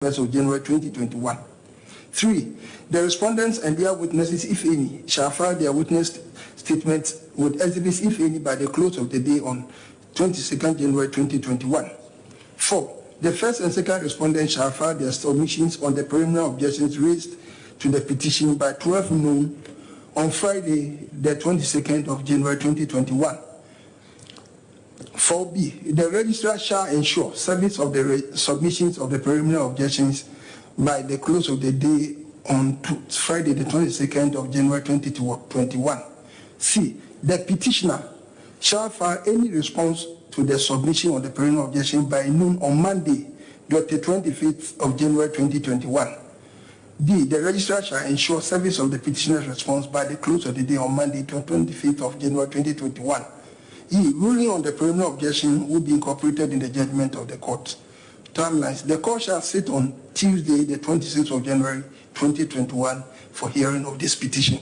21st of January 2021. 3. The respondents and their witnesses, if any, shall file their witness statements with exhibits, if any, by the close of the day on 22nd January 2021. 4. The first and second respondents shall file their submissions on the preliminary objections raised to the petition by 12 noon on Friday, the 22nd of January 2021. 4B, the registrar shall ensure service of the submissions of the preliminary objections by the close of the day on Friday, the 22nd of January 2021. C, the petitioner shall file any response to the submission of the preliminary objection by noon on Monday, the 25th of January 2021. D, the registrar shall ensure service of the petitioner's response by the close of the day on Monday, the 25th of January 2021. E, ruling on the preliminary objection will be incorporated in the judgment of the court. Timelines. The court shall sit on Tuesday, the 26th of January 2021 for hearing of this petition.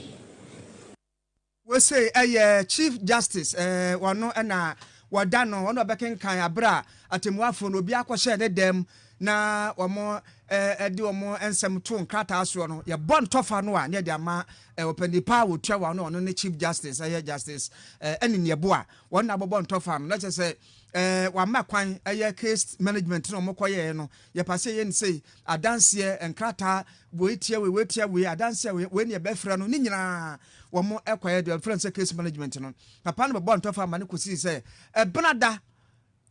Wose ɛyɛ Chief Justice ɛɛ wɔno ɛna wɔda no ɔno ɔbɛkenkan abere a atemmuafoɔ no obi akɔhyɛ ne dɛm na wɔn ɛde wɔn nsɛm to nkrataa soɔ no, yɛbɔ ntɔfa no a ne yɛde ama ɔpanin pa a wɔtua wɔn ano. Ɔno ne Chief Justice, ɛyɛ Justice ɛne Neɛbo a wɔn na abɔbɔ ntɔfa no na kyerɛ sɛ wama kwan ɛyɛ case management na wɔn kɔyɛɛ no. Yɛpa sɛ yɛn sei adanseɛ nkrataa wei tia wei, wei tia wei, adanseɛ wei, wei ne yɛbɛfrɛ no ne nyinaa wɔn ɛkɔyɛ deɛ ɔfrɛ no sɛ case management no. Papa no bɛbɔ ntɔfa ama no kɔsii sɛ ɛbena da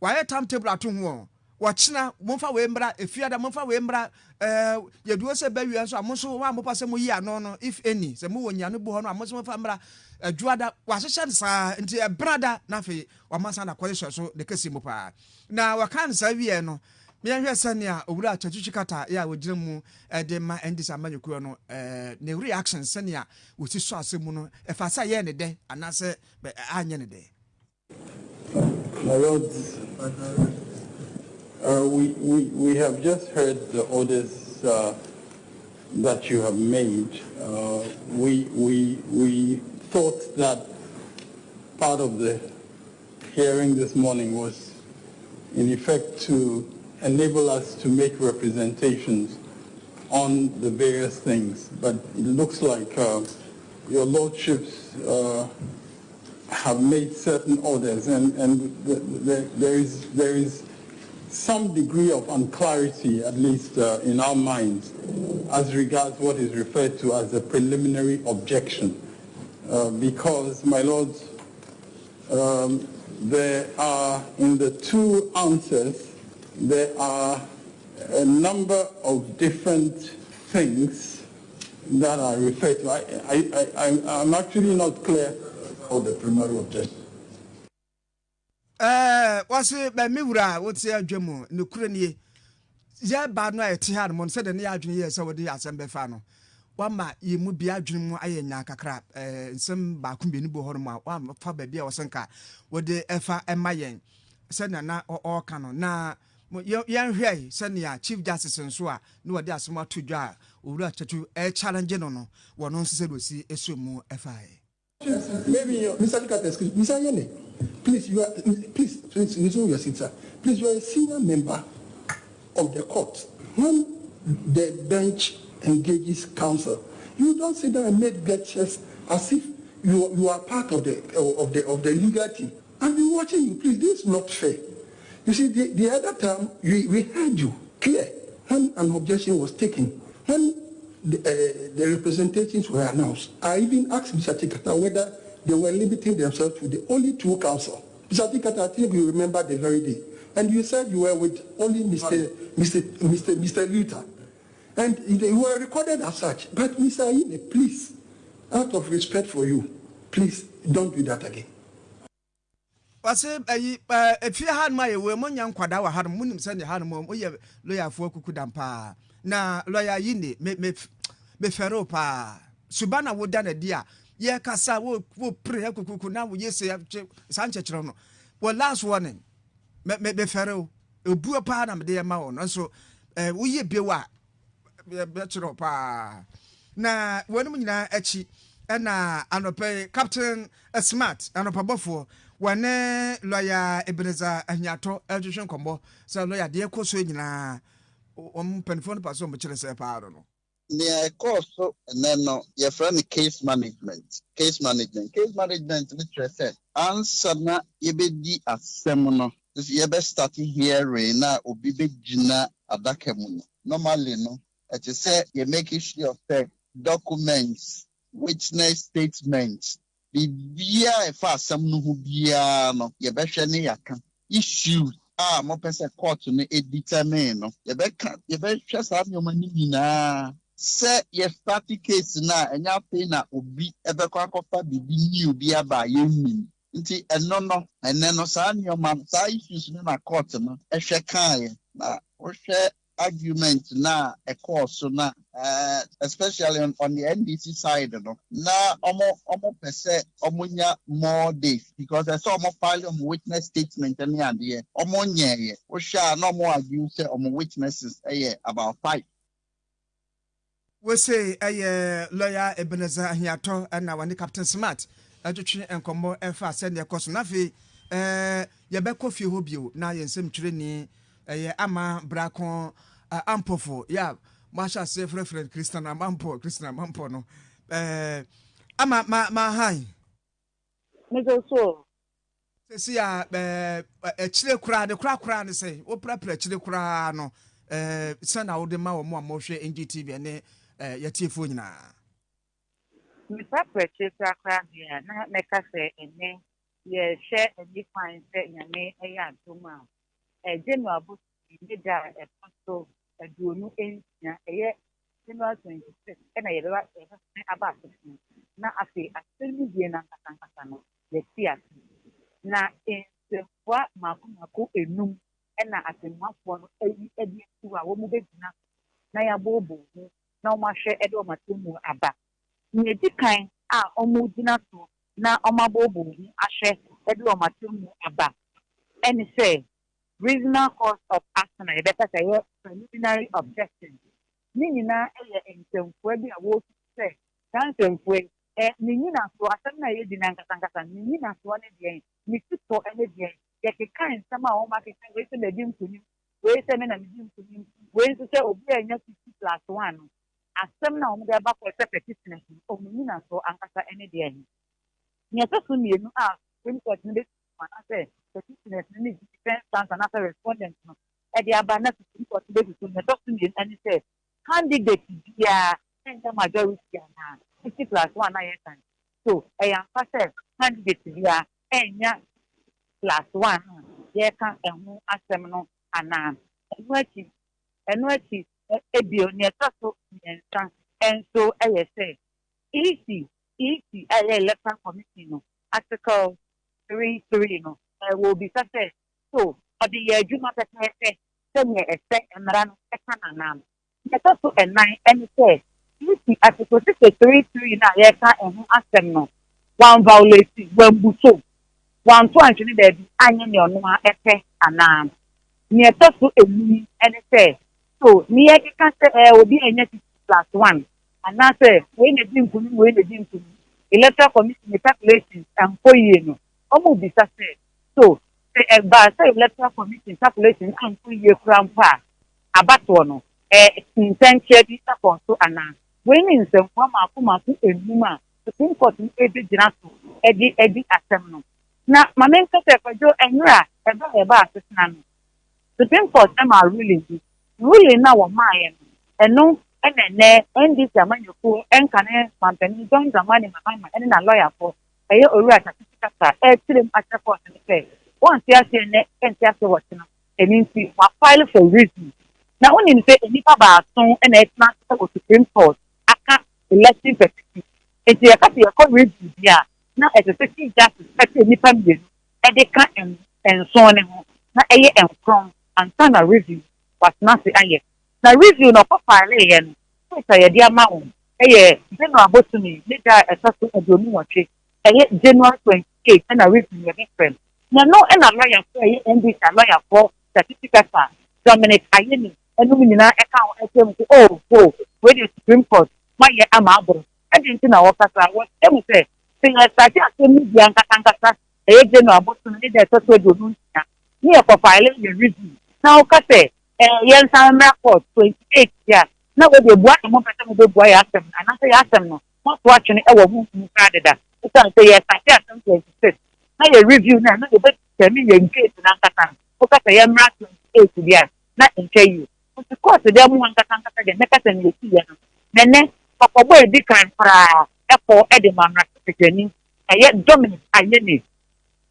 wayɛ time table ato ho. Wɔkyena momfa wei mmra, efiada momfa wei mmra, yɛduo sɛ bɛwia nso a mo nso wɔn a mopa sɛ moyi ano no, if any, sɛ mowɔ nyiano bu hɔ no a, mo nso momfa mmra adwuada. Wahyehyɛ no saa nti ɛbena da na afei wɔma san akɔyɛ hyɛ so ne kɛse mu paa. Na wɔka no saa wie no, yɛnhwɛ sɛnea Owura Tsatsu Tsikata yɛ a wɔgyina mu de ma NDC amanyɔkuo no ne reaction, sɛnea wɔsi so asɛm mu no, ɛfa sɛ yɛyɛ ne dɛ anaasɛ anyɛ ne dɛ. My lords, we have just heard the orders that you have made. We thought that part of the hearing this morning was in effect to enable us to make representations on the various things. But it looks like your lordships have made certain orders, and there is some degree of unclarity, at least in our minds, as regards what is referred to as a preliminary objection. Because, my lords, there are, in the two answers, there are a number of different things that are referred to. I'm actually not clear of the preliminary objection. Wɔse bɛmi wura a wote adwa mu nokura nie, yɛba no a yɛte ha no mu no, sɛdeɛ ne yɛ adwene yɛ sɛ wɔde asɛm bɛfa no, wama yɛn mu bi adwene mu ayɛ nya kakra. Nsɛm baako mmienu bi wɔ hɔ nom a wamfa baabi a wɔsɛ nka wɔde ɛfa ɛma yɛn sɛnea na ɔreka no. Na yɛnhwɛ sɛnea Chief Justice nso a na wɔde asɛm ato dwa a Owura Tsatsu ɛchallenge no, wɔno nso sɛdeɛ osi ɛso mu ɛfaeɛ. Maybe you, Mr. Tsikata, excuse me. Mr. Yene, please, you are, please, please, resume your seat, sir. Please, you are a senior member of the court. When the bench engages counsel, you don't sit down and make gestures as if you are part of the legal team. I've been watching you. Please, this is not fair. You see, the other time, we heard you clear when an objection was taken. When the representations were announced, I even asked Mr. Tsikata whether they were limiting themselves to the only two counsel. Mr. Tsikata, I think you remember the very day. And you said you were with only Mr. Luther. And they were recorded as such. But Mr. Ayine, please, out of respect for you, please don't do that again. Wɔse ayi ɛɛ efie ha nom a yɛwɔ mu nya nkwadaa wɔ ha nom, munim sɛnea ha nom moyɛ lɔyafoɔ kuku dam paa. Na lɔya yi ne me me mefɛre wo paa, suba na woda n'adi a yɛkasa wo pere ha kukuku na woyɛ se saa nkyɛkyerɛ no wɔ last warning. Me me mefɛre wo, ebuo paa na mede yɛ ma wo no nso woyɛ bio a bɛkyerɛ wo paa. Na wɔn nyinaa akyi ɛna anɔpɛ yi Captain Smart anɔpabɔfoɔ wɔne lɔya Ebenezer Ahiatɔ ɛtwehwɛ nkɔmmɔ sɛ lɔya deɛ kɔ so nyinaa. Wɔn mpanimfoɔ no pa so wɔn kyerɛ sɛ paa no. Nea ɛkɔɔ so ɛnɛ no, yɛfrɛ no case management. Case management, case management no kyerɛ sɛ ansa na yɛbɛdi asɛm no, yɛbɛ start hearing na obi bɛgyina adaka mu no, normally no, ɛte sɛ yɛ make sure sɛ documents, witness statements, biribiara a ɛfa asɛm no ho biara no, yɛbɛhwɛ ne yɛaka issues a mopɛ sɛ court no determine no, yɛbɛka, yɛbɛhwɛ saa nneɛma no nyinaa sɛ yɛ start case no a, ɛnyɛ afei na obi ɛbɛkɔ akɔfa biribi new bi aba a yɛnnim. Nti ɛno no, ɛnɛ no, saa nneɛma no, saa issues no na court no ɛhwɛ kaeɛ. Na wohwɛ argument na ɛkɔɔ so na especially on the NDC side no, na ɔmo pɛ sɛ ɔmo nya more days because ɛsɛ ɔmo file ɔmo witness statement ne adeɛ. Ɔmo nyɛɛyɛ. Wohwɛ a, na ɔmo argue sɛ ɔmo witnesses ɛyɛ about five. Wose ɛyɛ Lawyer Ebenezer Ahiatɔ, ɛna wɔne Captain Smart ɛtwetwe nkɔmmɔ ɛfa sɛdeɛ ɛkɔ so. Na afei yɛbɛkɔ fie hɔ bio na yɛn nsɛm twerɛni ɛyɛ Ama Brako Ampɔfo yɛ a moahyɛ aseɛ frɛfrɛ Christian Amampɔ, Christian Amampɔ no, ama ma han. Meso so. Sɛsi a akyire koraa ne koraa ne sɛ woprapra akyire koraa no, sɛ na wode ma wɔ mo a mohwɛ NGTV ne yɛtiefoɔ nyinaa. Meprapra akyire koraa deɛ a, na mɛka sɛ ɛnɛ yɛhwɛ ani kwan sɛ Nyame ɛyɛ adom a, January bosome ne da a ɛtɔ so 26, ɛyɛ January 26, ɛna yɛbɛba, yɛbɛsane aba asetena, na afei asɛm no die no ankasa ankasa no yɛsi ase. Na nsɛmfua mmaako mmaako enum ɛna asɛmmuafoɔ no ayi ɛde asi hɔ a wɔn bɛgyina na yɛabɔɔbɔ mu na wɔn ahwɛ ɛde wɔn atemmu aba. Nea edi kan a wɔn gyina so na wɔn abɔɔbɔ mu ahwɛ ɛde wɔn atemmu aba ɛne sɛ reasonable cause of action a yɛbɛka sɛ ɛyɛ preliminary objection. Ne nyinaa yɛ nsɛmfua bi a wɔresusu sɛ saa nsɛmfua yi ne nyinasoɔ, asɛm no a yɛdi no ankasa ne nyinasoɔ ne deɛn, ne sitɔ ne deɛn. Yɛkeka nsɛm a wɔn akeka, wei sɛ mɛdi nkunim, wei sɛ me na medi nkunim, wei nso sɛ obi a anya 50 plus 1 no, asɛm no a wɔde aba kɔ sɛ petitioners no, wɔn nyinasoɔ ankasa ne deɛn. Nea ɛtɔ so mmienu a Supreme Court no bɛsi anaasɛ petitioners no ne defence counsel anaasɛ respondent no ɛde aba na Supreme Court no bɛsusu, nea ɛtɔ so mmienu ne sɛ candidate biara ɛnyɛ majority anaa 50 plus 1 a yɛka so, ɛyɛ ampa sɛ candidate biara ɛnya plus one a yɛka ɛho asɛm no anaa. Ɛno akyi ebio, nea ɛtɔ so mmiɛnsa nso ɛyɛ sɛ EC a ɛyɛ Electoral Commission no, Article 33 no, ɛwɔ bisa sɛ so ɔde yɛ adwuma pɛpɛɛpɛ sɛnea ɛsɛ mmara no ɛka n'anam. Nea ɛtɔ so ɛnan ɛne sɛ EC Article 63 3 no a yɛka ɛho asɛm no, wɔn violate, wɔn buso, wɔn to antwene baabi anyɛ nea ɔno a ɛpɛ anaa. Nea ɛtɔ so enum ɛne sɛ so ne yɛkeka sɛ obi a ɛnyɛ 50 plus 1 anaasɛ wei na di nkunim, wei na di nkunim, Electoral Commission ne calculations ankɔ yie no, wɔn bisa sɛ so sɛ ɛbaa sɛ Electoral Commission calculations ankɔ yie kura mpo a, abatoɔ no nsɛnkyerɛ bi akɔ so anaa. Wei ne nsɛmfua mako mako enum a Supreme Court no ebegyina so ɛde ɛdi asɛm no. Na maame nkasa, Kwadwo, nwura ɛbɛ a yɛba asetena no, Supreme Court ɛma ruling bi. Ruling na wɔmaayɛ no, ɛno ɛna ɛnɛ NDC amanyɔkuo ɛnka ne mampanin John Dramani Mahama ɛne na lɔyafoɔ, ɛyɛ Owura Tsatsu Tsikata, ɛkyerɛ mu akyerɛ court no sɛ wɔnte aseɛ nnɛ, ɛnte aseɛ wɔ kyena. Ɛno nti wa file for review. Na wonim sɛ nnipa 7 ɛna ɛtena ase wɔ Supreme Court aka election petition, nti yɛka sɛ yɛkɔ review bi a, na ɛsɛ sɛ Chief Justice ɛte nnipa mmienu ɛde ka nson ne ho na ɛyɛ 9 ansa na review watena ase ayɛ. Na review na ɔkɔ file yɛ no, date a yɛde ama wɔn ɛyɛ January bosome ne da a ɛtɔ so 28, ɛyɛ January 28, ɛna review yɛbɛfrɛ no. Na no ɛna lɔyafoɔ ɛyɛ NDC lɔyafoɔ certificate a Dominic Ayine ɛnum nyinaa ɛka ho ɛkyɛ mu sɛ oh oh, wei de Supreme Court moayɛ ama aboro. Ɛde nti na wɔkasa, wɔkyerɛ mu sɛ sɛ yɛsate asɛm no bi ankasa ankasa ɛyɛ January bosome ne da ɛtɔ so 26 ne yɛkɔ file yɛ review na wɔka sɛ Yɛnsan mmra court 28 deɛ a, na wei deɛ bua na mopɛ sɛ mobɛbua yɛn asɛm no, anaasɛ yɛn asɛm no moato atwene wɔ honhom mu koraa deda. Esiane sɛ yɛrestate asɛm 26 na yɛ review no a, na yɛbɛ determine yɛn case no ankasa no, woka sɛ yɛmmra 28 deɛ a, na ɛntwa yie. Nti court dan mu hɔ ankasa ankasa deɛ, mɛka sɛ nea ɛsiiɛ no, na ɛnnɛ kɔkɔbɔ a ɛdi kan koraa kɔ de ma mmarahyɛbadwani ɛyɛ Dominic Ayine.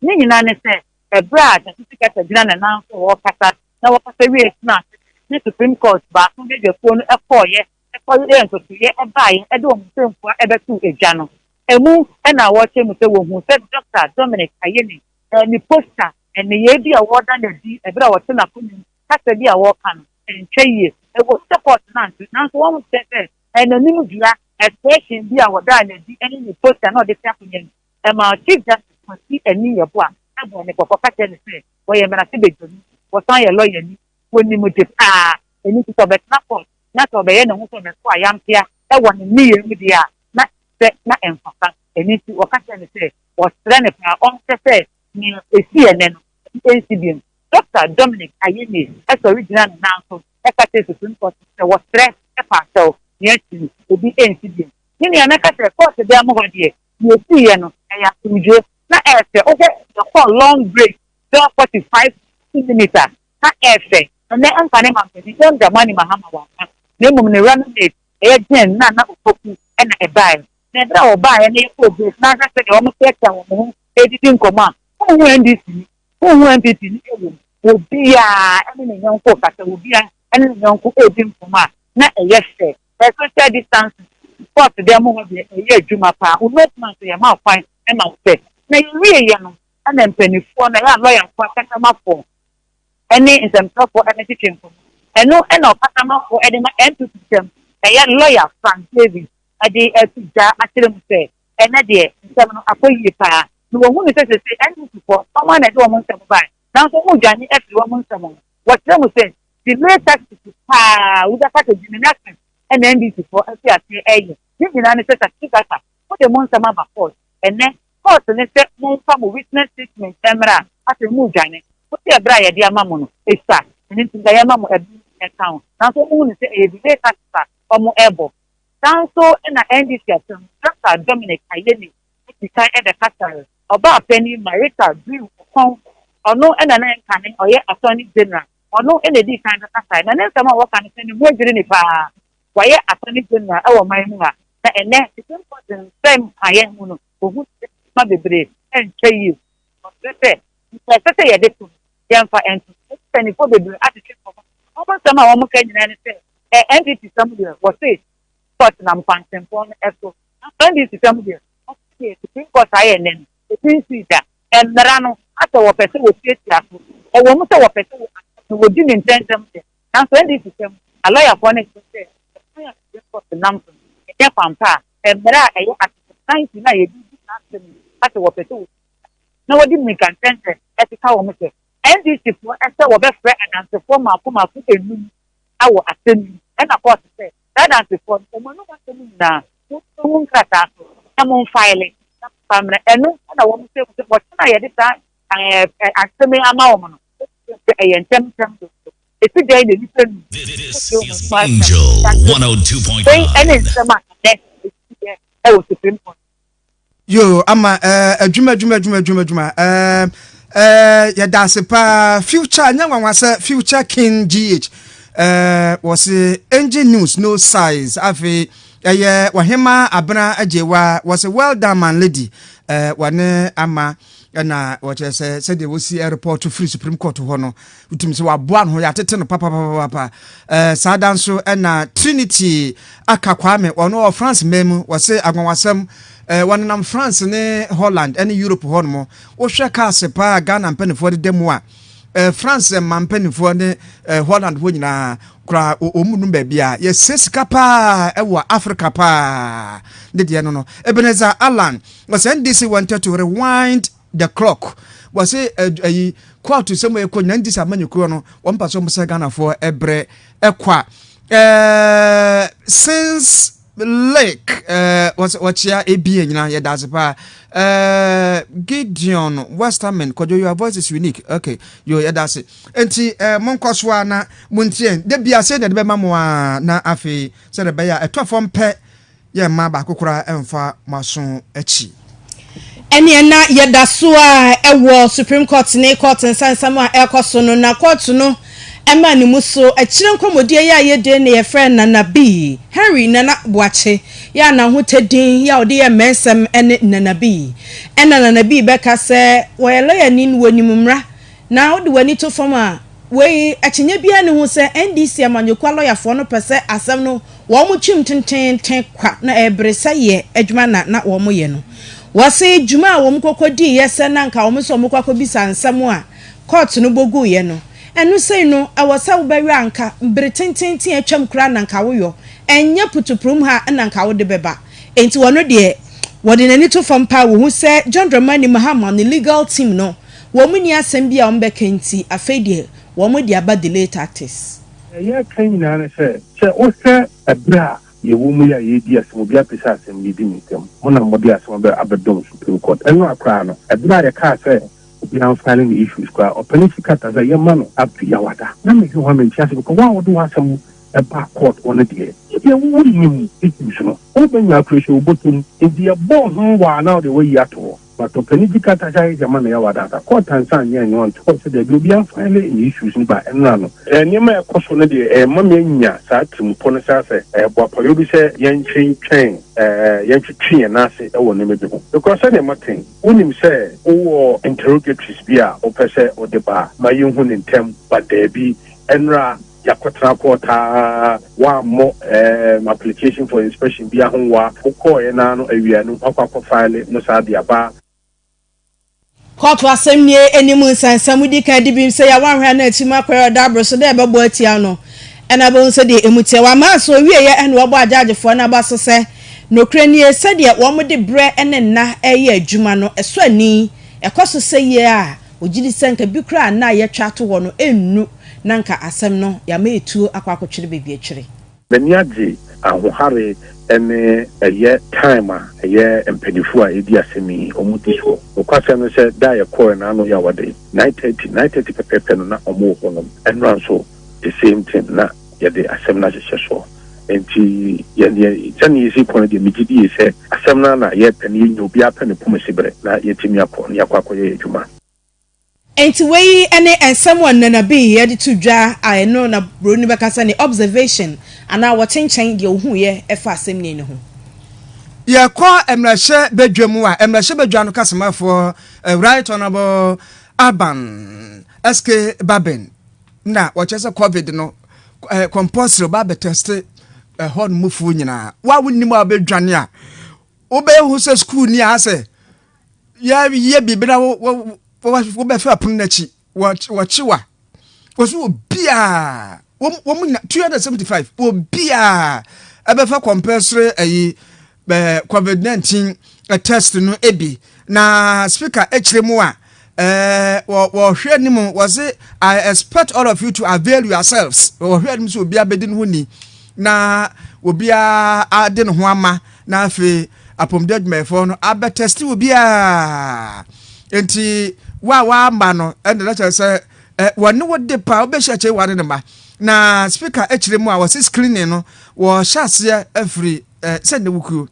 Ne nyinaa ne sɛ, ɛberɛ a Gyasi Kasa gyina ne nan so a ɔrekasa na wɔkasa wiee tenaa ase ne Supreme Court baako badwakuo no kɔeɛ kɔyɛɛ ntotoeɛ baeɛ de wɔn nsɛmfua bɛtoo dwa no, ɛmu na wɔkyerɛ mu sɛ wɔhuu sɛ Dɔkta Dominic Ayine ne poster nneyɛɛ bi a wɔreda no adi ɛberɛ a ɔte n'akonnwa mu kasa bi a wɔreka no ntwa yie. Ɛwɔ mu sɛ kɔɔto no ante nanso wɔkyerɛ sɛ n'anim dua, expression bi a wɔdaa no adi ne ne poster na ɔde te akonnwa mu Ɛmaa Chief Justice Kwasi Anin Yeboah bɔɔ ne kɔkɔ ka kyerɛɛ no sɛ wɔyɛ mmarahyɛbadwani, wɔsan yɛ lɔyani, wɔnim de paa, ɛno nti sɛ ɔbɛtena court na sɛ ɔbɛyɛ ne ho sɛ ɔbɛto ayampea wɔ ne nneyɛe mu deɛ a, na ɛnsɛ na ɛmfata. Ɛno nti wɔka kyerɛɛ no sɛ wɔsrɛ no paa ɔnhwɛ sɛ nea ɛsii ɛnnɛ no, ɛbi nsi bio. Dɔkta Dominic Ayine sɔre gyinaa ne nan so ka kyerɛɛ Supreme Court no sɛ wɔsrɛ paa kyɛw, nea asi no, ebi nsi bio. Me nua, mɛka sɛ kɔɔto dan mu hɔ deɛ, Nea esiiɛ no, ɛyɛ asomdwoe. Na ɛyɛ fɛ. Wohwɛ yɛkɔɔ long break bɛyɛ 45 minutes a, na ɛyɛ fɛ. Ɛnnɛ anka ne mampanin John Dramani Mahama wamma, na mmom ne running mate ɛyɛ Jane Nana Opoku na ɛbaeɛ. Na ɛberɛ a wɔbaeɛ na yɛkɔɔ break na ahwɛ sɛdeɛ wɔteatea wɔn ho redidi nkɔmmɔ a, wonhu NDC ni, wonhu NPP ni wɔ mu. Obiara ne ne yɔnko rekasa, obiara ne ne yɔnko redi nkɔmmɔ a, na ɛyɛ fɛ. Ɛ social distancing court dan mu hɔ deɛ ɛyɛ adwuma paa. Wo nose mask yɛma wo kwan ma wo sɛ. Na yɛwieɛ no ɛna mpaninfoɔ no ɛyɛ a lɔyafoɔ akasamafoɔ ɛne nsɛmtwerɛfoɔ ɛbɛtwetwe nkɔmmɔ. Ɛno ɛna ɔkasamafoɔ ɛde ma NPP nsɛm ɛyɛ lɔya Frank Davis ɛde ɛto dwa akyerɛ mu sɛ ɛnɛ deɛ nsɛm no akɔ yie paa. Na wɔhunu sɛ sesei NDC foɔ wɔn ara na ɛde wɔn nsɛm baeɛ nanso wɔn redwane afiri wɔn nsɛm ho. Wɔkyerɛ mu sɛ Delay tactics paa wobɛka sɛ Jimmy Nelson ɛna NDC foɔ afi aseɛ ɛyɛ. Ne nyinaa ne sɛ certificate a mode mo nsɛm aba court ɛnɛ court ne sɛ momfa mo witness statement mmra a afei moredwane. Mose ɛberɛ a yɛde ama mo no ɛsua ɛno nti nka yɛma mo ɛberɛ bi ɛka ho nanso wɔn hunu sɛ ɛyɛ delay tactics a wɔn ɛrebɔ. Saa nso na NDC asɛm Doctor Dominic Ayeni di kan bɛkasaeɛ. Ɔbaa panin Marita Drew Okon ɔno na na ɛnkane ɔyɛ Attorney General Ɔno na edii kan bɛkasae, na ne nsɛm a wɔka no sɛ ne ho adwiri no paa. Wayɛ Attorney General wɔ ɔman mu ha, na ɛnnɛ Supreme Court nsɛm kaeɛ mu no, wɔhu sɛ nneɛma bebree ntwa yie. Ɔkyerɛ sɛ, nea ɛsɛ sɛ yɛde to no, yɛmfa nto. Mpanimfoɔ bebree atwetwe nkɔmmɔ. Wɔn nsɛm a wɔka nyinaa ne sɛ, NPP sɛm deɛ, wɔse court nam kwantempɔn no so. Nanso NDC sɛm deɛ, wɔse deɛ Supreme Court ayɛ nnɛ no, ebi nsii da. Mmara no, asɛ wɔpɛ sɛ wɔtiatia so. Ɛwɔ mu sɛ wɔpɛ sɛ asɛm no wɔdi no ntɛmntɛm deɛ, nanso NDC fam, alɔyafoɔ no kyerɛ sɛ ɛkwan a Supreme Court nam so no, ɛnyɛ kwan pa a mmara a ɛyɛ Article 90 no a yɛde redi saa asɛm yi asɛ wɔpɛ sɛ wɔtiatia so na wɔde mmirika ntɛmntɛm ɛkeka wɔn sɛ NDC foɔ sɛ wɔbɛfrɛ adansefoɔ mmaako mmaako nnum wɔ asɛm yi mu. Ɛna kɔɔto sɛ Saa adansefoɔ no, wɔn anom asɛm nyinaa, montwerɛ ngu nkrataa so na momfaele na momfa mmrɛ. Ɛno na wɔn sɛ sɛ ɔkyena a yɛde saa ɛɛ asɛm yi ama wɔn no, wɔbɛhu sɛ ɛyɛ ntɛmntɛm dodo. Ɛsi dɛn na nnipa num This kɔtie wɔn is anom asɛm Angel na asɛm wei ne 102.9. nsɛm a ɛnnɛ ɛsisiiɛ wɔ Supreme Court. Yo, ama eh, adwuma adwuma adwuma adwuma adwuma eh, eh, yɛda ase paa future nyɛ nwanwa sɛ future king gh eh, wɔse engine news no size afei ɛyɛ wɔhema abena agyewa wɔse well done man lady eh, wɔne ama ɛna wɔkyerɛ sɛ sɛdeɛ wɔsi report firi supreme court hɔ no wotumi sɛ waboa no ho yɛatete no papapapapa eh, saa da nso ɛna trinity aka kwame ɔno wɔ france man mu wɔse anwanwasɛm eh, wɔnenam france ne holland ne europe hɔ nom wohwɛ cars paa ghana mpanimfoɔ deda mu a eh, france mma mpanimfoɔ ne eh, holland hɔ nyinaa koraa wɔn mu num baabi a yɛsɛ sika paa ɛwɔ africa paa ne deɛ no no ebenezer allan wɔsɛ ndc wanted to rewind the clock wɔse ayi kɔɔto sɛ mo ɛkɔ nyina ndc amanyɔkuo no wɔn mpa so wɔn sɛ ghanafoɔ ɛbrɛ ɛkwa ɛɛ since. Lake eh, wɔkyea ebie nyina yɛda ase paa. Eh, Gideon Westerman Kwadwo your voice is unique. Okay, yo yɛda ase. Enti eh, monkɔ so a na montie. Da bia sɛ na ɛde bɛma mo a na afei sɛdeɛ ɛbɛyɛ a ɛtɔ fam pɛ Yɛ mma baako koraa mfa mo aso akyi. Ɛneɛ na yɛda so ara wɔ Supreme Court ne court nsɛnsɛm a ɛrekɔ so no, na court no maa ne mu so akyire nkɔmmɔdie yi a yɛdie no yɛfrɛ Nana Bii, Henry Nana Boakye, yɛ a n'ahotɛ din yɛ a ɔde yɛ mmɛnsɛm ne Nana Bii. Ɛna Nana Bii bɛka sɛ wɔyɛ lɔyani no wɔnim mmara Na wode w'ani to fam a, wei akyinnye biara nni ho sɛ NDC amanyɔkuo alɔyafoɔ no pɛ sɛ asɛm no wɔn twim tenteenten kwa na ɛyɛ beresɛeɛ adwuma na na wɔn yɛ no. Wɔse dwuma a wɔn kɔkɔ diiɛ sɛ na anka wɔn sɛ wɔn kɔ akɔbisa nsɛm a kɔɔto no bɔ guiɛ no, ɛno sei no ɛwɔ sɛ wobɛyɔ a anka bere tenteenten a atwam koraa na anka woyɔ, ɛnyɛ putupurum ha na anka wode bɛba. Enti wɔno deɛ wɔde n'ani to fam paa wɔhu sɛ John Dramani Mahama ne legal team no Wɔn nni asɛm bi a wɔn bɛka nti afei deɛ wɔn de aba delay tactics. Nea yɛreka nyinaa ne sɛ, sɛ wohwɛ ɛberɛ a yɛwɔ mu yi a yɛredi asɛm, obiara pɛ sɛ asɛm bi di ne nsam, mo na mode asɛm abɛ abɛdɔm Supreme Court. Ɛno a koraa no, ɛberɛ a yɛkaa sɛ obiara mfile ne issues koraa, ɔpanin Sikata sɛ yɛmma no up to Yawada. Na mehwɛ hɔ a mente ase because wo a wode w'asɛm ba court hɔ no deɛ, ebia wo wonnim issues no, wobɛnya akurahyɛ wo bɔtɔ mu, nti yɛbɔɔ ho waa na wode woayi ato hɔ. But ɔpanin bi ka sɛ ayɛ ma no yaw adaada. Court ansa anyɛ anyɛ ɔnte hɔ sɛ daabi obiara mfile ne issues no ba ɛnora no. Nneɛma a ɛkɔ so no deɛ ɛrema me anya saa tirimupɔ no saa sɛ ɛyɛ boapayɔ bi sɛ yɛntwentwɛn yɛntwetwe yɛn nan ase wɔ nneɛma bi ho. Because sɛdeɛ mate yi, wonim sɛ wowɔ interrogatories bi a wopɛ sɛ wode ba a, ma yɛnhu no ntɛm but daabi ɛnora Yɛakɔtena court aa, woammɔ ɛɛm application for inspection biaa ho wa, wokɔɔeɛ no ara no awia no woakɔ akɔ file no saa de aba. Kɔɔto asɛmnie anim nsɛnsɛm di kan di bem sɛ yɛ a woanhwɛ a na akyiri mu akɔyɛ ɔda aboro so dɛ ɛbɛbɔ atia no ɛna wobɛhu sɛ deɛ ɛmu teɛ. Wama so ɔwieɛ ɛna wabɔ agyaagyefoɔ no aba so sɛ nokorɛ nie sɛdeɛ wɔn de berɛ ne nna reyɛ adwuma no ɛsɔ ani ɛkɔ so sɛ yie a Ogye di sɛ anka bi koraa a nna a yɛatwa ato hɔ no nnu na anka asɛm no yɛama etuo akɔ akɔtwere baabi atwere. M'ani agye ahohare ne ɛyɛ time a ɛyɛ mpaninfoɔ a ɛredi asɛm yi wɔn di soɔ. Nokwasɛm ne sɛ da a yɛkɔɔɛ no ano yɛ awɔde, 9:30, 9:30 pɛpɛɛpɛ no na wɔn wɔ hɔ nom. Ɛnora nso the same thing na yɛde asɛm no ahyehyɛ soɔ. Nti yɛn deɛ sɛdeɛ yɛsi kɔ no deɛ megye die sɛ asɛm no ara na yɛrepɛ na yɛnya obiara pɛ ne poma siberɛ na yɛatumi akɔ na yɛakɔ akɔyɛ yɛn adwuma. Enti wei ne nsɛm a Nana Bee de to dwa a ɛno na buroni no bɛka sɛ ne observation anaa wɔkyenkyɛn deɛ ɔhuiɛ ɛfa asɛmnie no ho. Yɛkɔ mmarahyɛ badwa mu a, mmarahyɛ badwa no kasamafoɔ Right Honourable Alban SK Bagbin na wɔkyerɛ sɛ covid no eh, compulsory ba abɛtɛste ɛhɔ no mufoɔ nyinaa. Wo a wonnim a wobɛdwane a, wobɛhu sɛ sukuu ni a sɛ yɛyɛ biribi na wobɛfa apono no akyi wɔkye wa wɔso obiaa wɔn nyina 275 obiaa ɛbɛfa compulsory ayi eh, covid-19 eh, test no bi na speaker akyire mu a eh, wɔhwɛ anim wɔse i expect all of you to avail yourselves wɔhwɛ anim sɛ obiaa bɛdi ne ho ni na obiaa ade ne ho ama Na afei apɔmuden adwumayɛfoɔ no abɛtɛste obiara. Nti wo a wamma no ɛna na kyerɛ sɛ wɔne wo de paa wobɛhyia kyɛ ware ne mma. Na speaker akyire mu a wɔse screening no wɔhyɛ aseɛ afiri sɛ ne wukuo.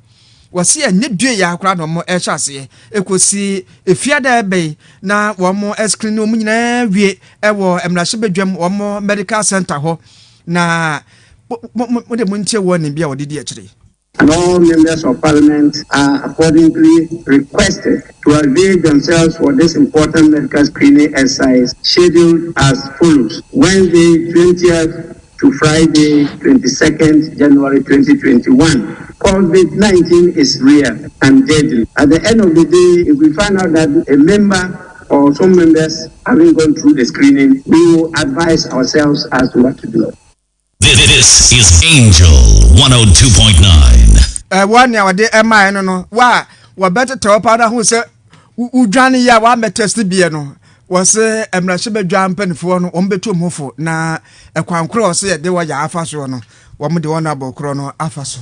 Wɔse ɛnyɛ due ya koraa na wɔn ɛhyɛ aseɛ ɛkɔsi efiada ɛbɛyi na wɔn screening wɔn nyinaa wie ɛwɔ mmarahyɛbadwam wɔn medical center hɔ na mo de mo ntie warning bi a wɔde di akyire. And all members of parliament are accordingly requested to avail themselves for this important medical screening exercise scheduled as follows Wednesday 20th to Friday 22nd January 2021. COVID 19 is real and deadly. At the end of the day, if we find out that a member or some members haven't gone through the screening, we will advise ourselves as to what to do. This is Angel 102.9. Ɛwɔ nea wɔde ɛmaeɛ no no, wo a wɔbɛtetɛ wo paa na ho sɛ wodwane yi a woammɛtɛste biɛ no, wɔse mmarahyɛbadwa mpanimfoɔ no wɔn bɛtu wɔn ho fo na ɛkwan korɔ a wɔse yɛde wɔyɛ afa soɔ no, wɔn de wɔn abɔ korɔ no afa so.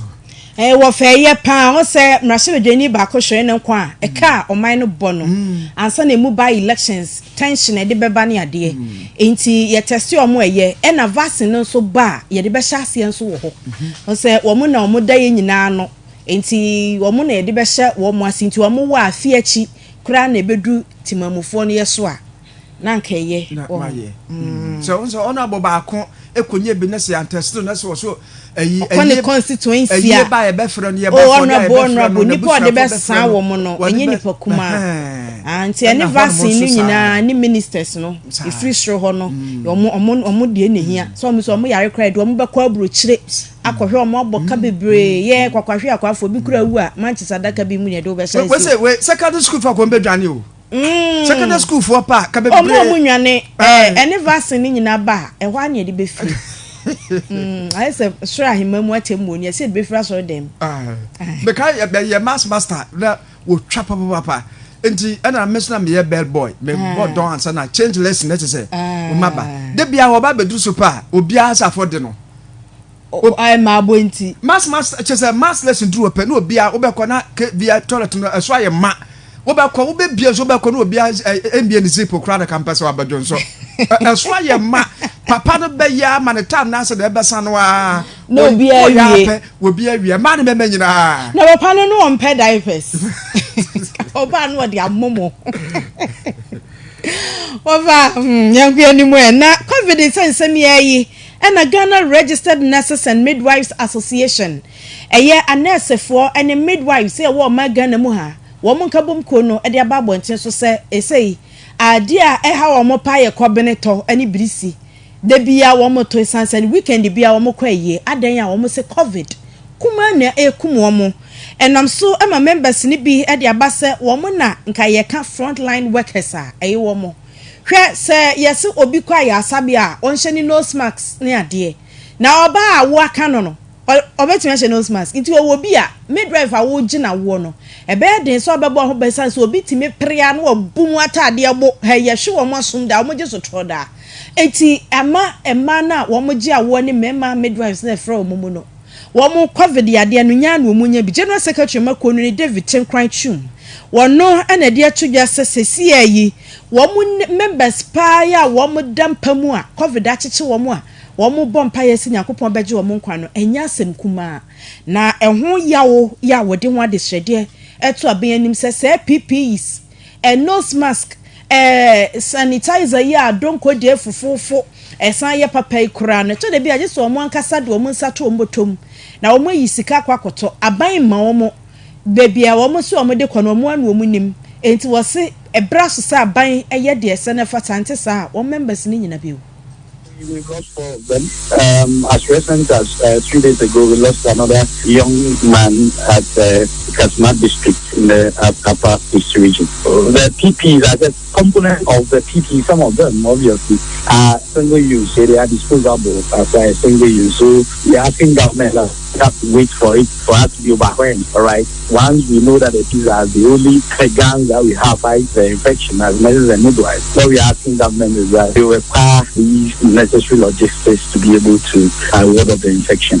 Ɛɛ wɔ fɛ yɛ paa ho sɛ mmarahyɛbadwani baako hwere ne nkwa a, ɛka a ɔman no bɔ no ansa na emu by elections, tension a ɛde bɛba ne adeɛ. Nti yɛ test wɔn ɛyɛ, ɛna vaccine no nso ba a yɛde bɛhyɛ aseɛ nso wɔ hɔ. Ho sɛ wɔn na wɔn da yɛn nyinaa ano, nti wɔn na yɛde bɛhyɛ wɔn ase, nti wɔn wɔ afe akyi koraa na ɛbɛdu temamufoɔ no yɛ so a, na anka ɛyɛ na wɔ hɔ. mayɛ sɛ ɔn sɛ ɔno abɔ baako ekonya bi na sɛ yantɛsere na sɛ ɔso ɛyi Ɔkɔ ne constituency a, ɛyie ba yɛbɛfrɛ no yɛba oh fɔ de a honourable yɛbɛfrɛ no honourable nipa a ɔde n'abusuafo bɛsan bɛfrɛ no wɔn no wɔde ɛnyɛ bɛ nipa kumaa. ɛhɛn Ah, nti ɛna ɛne hɔnom vaccine nso no saa nyinaa ne ministers no saa ɛfiri soro hɔ no wɔn wɔn wɔn deɛ na ehia sɛ wɔn nso wɔn yare koraa de wɔn bɛkɔ aburokyire akɔhwɛ wɔn abɔ ka bebree yɛ kwakwahwe akwafoɔ bi kura wu a mankyes adaka bi mu na yɛde wɔbɛhyɛ wei nsuo. sɛ wei secondary school fo akɔn bɛdwane o. Secondary school foɔ pa ka bebree. Ɔmo a ɔmo nwane ɛɛ ɛne vaccine ne nyinaa ba a ɛhɔ ara na yɛde bɛfiri. Mm, ayɛ sɛ soro ahemman mu atemmuo no yɛsɛ yɛde bɛfiri asɔre dɛm. Meka yɛ mass master na wɔtwa papapapa nti ɛna me so na meyɛ bell boy mebɔ dɔn ansa na change lesson na kyɛ sɛ wɔma ba da bia wɔba bɛduru so pa a obiara sɛ afɔ de no. Ɛma abɔ nti. Mass mass kyɛ sɛ mass lesson duru hɔ pɛ na obiara wobɛkɔ na ke bia toilet no ɛso ayɛ ma wobɛkɔ wobɛbie nso wobɛkɔ na obiara ɛmbie ne zip koraa na kampɛ sɛ wabɛdwo nso ɛso ayɛ ma papa no bɛyɛ ama ne tam n'asɛ na ɛbɛsa no aa na obiara wie pɛ obiara wie mmaa ne mmarima nyinaa na papa no no ɔmpɛ diapers ɔbaa no ɔde amomo wɔfa hmm, yɛnko anim ɛ na covid nsɛnsɛm yɛ yi. Ɛna Ghana Registered Nurses and Midwives Association, ɛyɛ anɛɛsefoɔ ne midwives a ɛwɔ ɔman Ghana mu ha, wɔn nkabom kuo no de aba abɔnten so sɛ esei adeɛ a ɛha wɔn paa yɛ kɔbene tɔ ne birisi. Da biara wɔn tɔ ɛsiane sɛ weekend biara wɔn kɔ ayie. Adɛn a wɔn se covid kumaa na ɛrekum wɔn. Ɛnam so ma members no bi de aba sɛ wɔn na nka yɛka front line workers a ɛyɛ wɔn. Hwɛ sɛ yɛse obi kɔ ayaresabea a ɔnhyɛ ne nose mask ne adeɛ na ɔbaa a wo aka no no ɔbɛtumi ahyɛ nose mask nti ɔwɔ bi a midwife a wogye no awoɔ no ɛbɛyɛ den sɛ ɔbɛbɔ ho ban ɛsiane sɛ obi tumi pere a na wabu mu ataadeɛ bo hɛ yɛhwe wɔn asom daa wɔn gye sotorɔ daa enti ɛma mmaa no a wɔn gye awoɔ ne mmarima midwives no a ɛfrɛ wɔn mu no Wɔn covid yadeɛ no nyaa na wɔn nya bi. General Secretary ma kuo no ne David Tenkoran Twum. Wɔno na ɛde ato dwa sɛ sɛsiaa yi wɔn members paa yi a wɔn da mpa mu a covid akyekye wɔn a wɔn bɔ mpaeɛ sɛ Nyankopɔn bɛgye wɔn nkwa no ɛnyɛ asɛm kumaa. Na ɛho yaw yi a wɔde ho adesrɛdeɛ ɛto aban anim sɛ saa PPEs, nose mask, sanitizer yi a donko deɛ fofoofo ɛsan yɛ papa yi koraa no, ɛtɔ da bi a gye sɛ wɔn ankasa de wɔn nsa to wɔn bɔtɔ mu na wɔayi sika akɔ akɔtɔ. Aban mma wɔn. Baabi a wɔn se wɔde kɔ no, wɔn ara na wɔn nim. Enti wɔse ɛberɛ aso sɛ aban yɛ deɛ ɛsɛ na ɛfata, ante saa a wɔn members no nyina bɛwu. We've lost four of them. Um, as recent as uh, three days ago, we lost another young man at uh, Kasma district in the Upper East region. The PPs are just component of the PP, some of them obviously are single use, so they are disposable as a single use. So we are asking government that we have to wait for it for us to be overwhelmed. All right. Once we know that the these are the only guns that we have fight the infection as nurses and midwives, what we are asking government is that they require these necessary logistics to be able to uh, ward off the infection.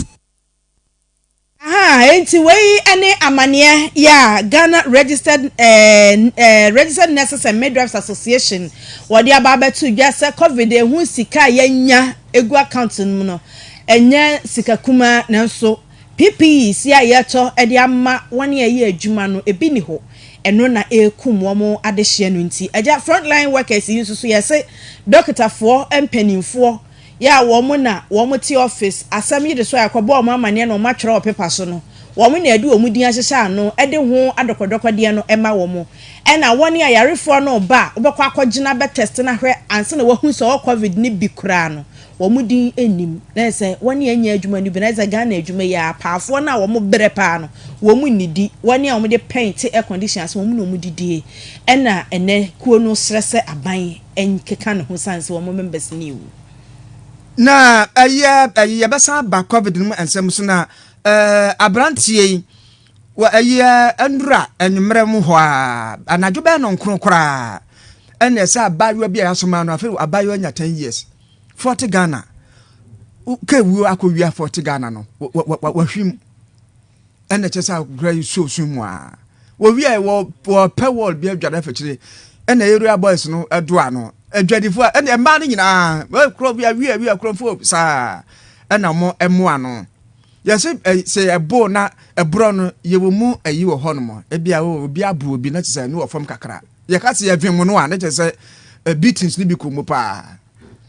Ahaa enti wei ne amaneɛ yɛ a Ghana Registered eh, eh, Registered Nurses and Midwives Association wɔde aba abɛto dwa sɛ covid ehu sika a yɛanya egu account no mu no ɛnyɛ sika kumaa nanso PPEs a yɛtɔ de ama wɔn a ɛyɛ adwuma no ebi ni hɔ ɛno na ɛrekum wɔn adehyeɛ no nti agya frontline workers yi nso so yɛse dɔkotafoɔ mpanimfoɔ Yɛ a wɔn na wɔn te office, asɛm yi de so a yɛkɔbɔ wɔn amaneɛ na wɔn atwerɛ wɔ paper so no, wɔn na yɛde wɔn din ahyehyɛ ano de ho adɔkɔdɔkɔdeɛ no ma wɔn. Ɛna wɔn ayarefoɔ no reba a wobɛkɔ akɔgyina bɛ test no ahwɛ ansa na wahu sɛ ɔwɔ covid no bi koraa no, wɔn din nnim. Na ayɛ sɛ wɔn a ɛnyɛ adwuma no bi, na ayɛ sɛ Ghana adwuma yi ara, apaafoɔ no a wɔn brɛ paa no, wɔn nnidi, wɔn a wɔde pɛn te air condition ase, wɔn na wɔn didie. Ɛna ɛnɛ kuo no srɛ sɛ aban nkeka ne ho sane sɛ wɔn members no rewu. Na ɛyɛ ɛyɛ yɛbɛsan aba covid no mu nsɛm so na ɛɛ aberanteɛ yi wɔ ɛyɛ nnura anwummerɛ mu hɔ a anadwo bɛyɛ no nkron koraa ɛna ɛsɛ abaayewa bi a yɛasoma no afei abaayewa nya 10 years 40 Ghana kewuo akɔwia 40 Ghana no wahwim. Ɛna kyerɛ sɛ akora yi suo sum mu a wɔwiae wɔ wɔpɛ wɔl bi adware afakyire ɛna area boys no ɛdo ano adwadifo a ɛna mmaa no nyinaa korɔ bi awi awi akorɔmfo saa ɛna wɔn ɛmoa no yɛsɛ sɛ ɛbo na ɛborɔ no yɛwɔ mu ayi wɔ hɔ nom ebi a obi abo obi na kyerɛ sɛ ne wɔ fam kakra yɛka sɛ yɛvem no a na kyerɛ sɛ beatings no bi kɔ mu paa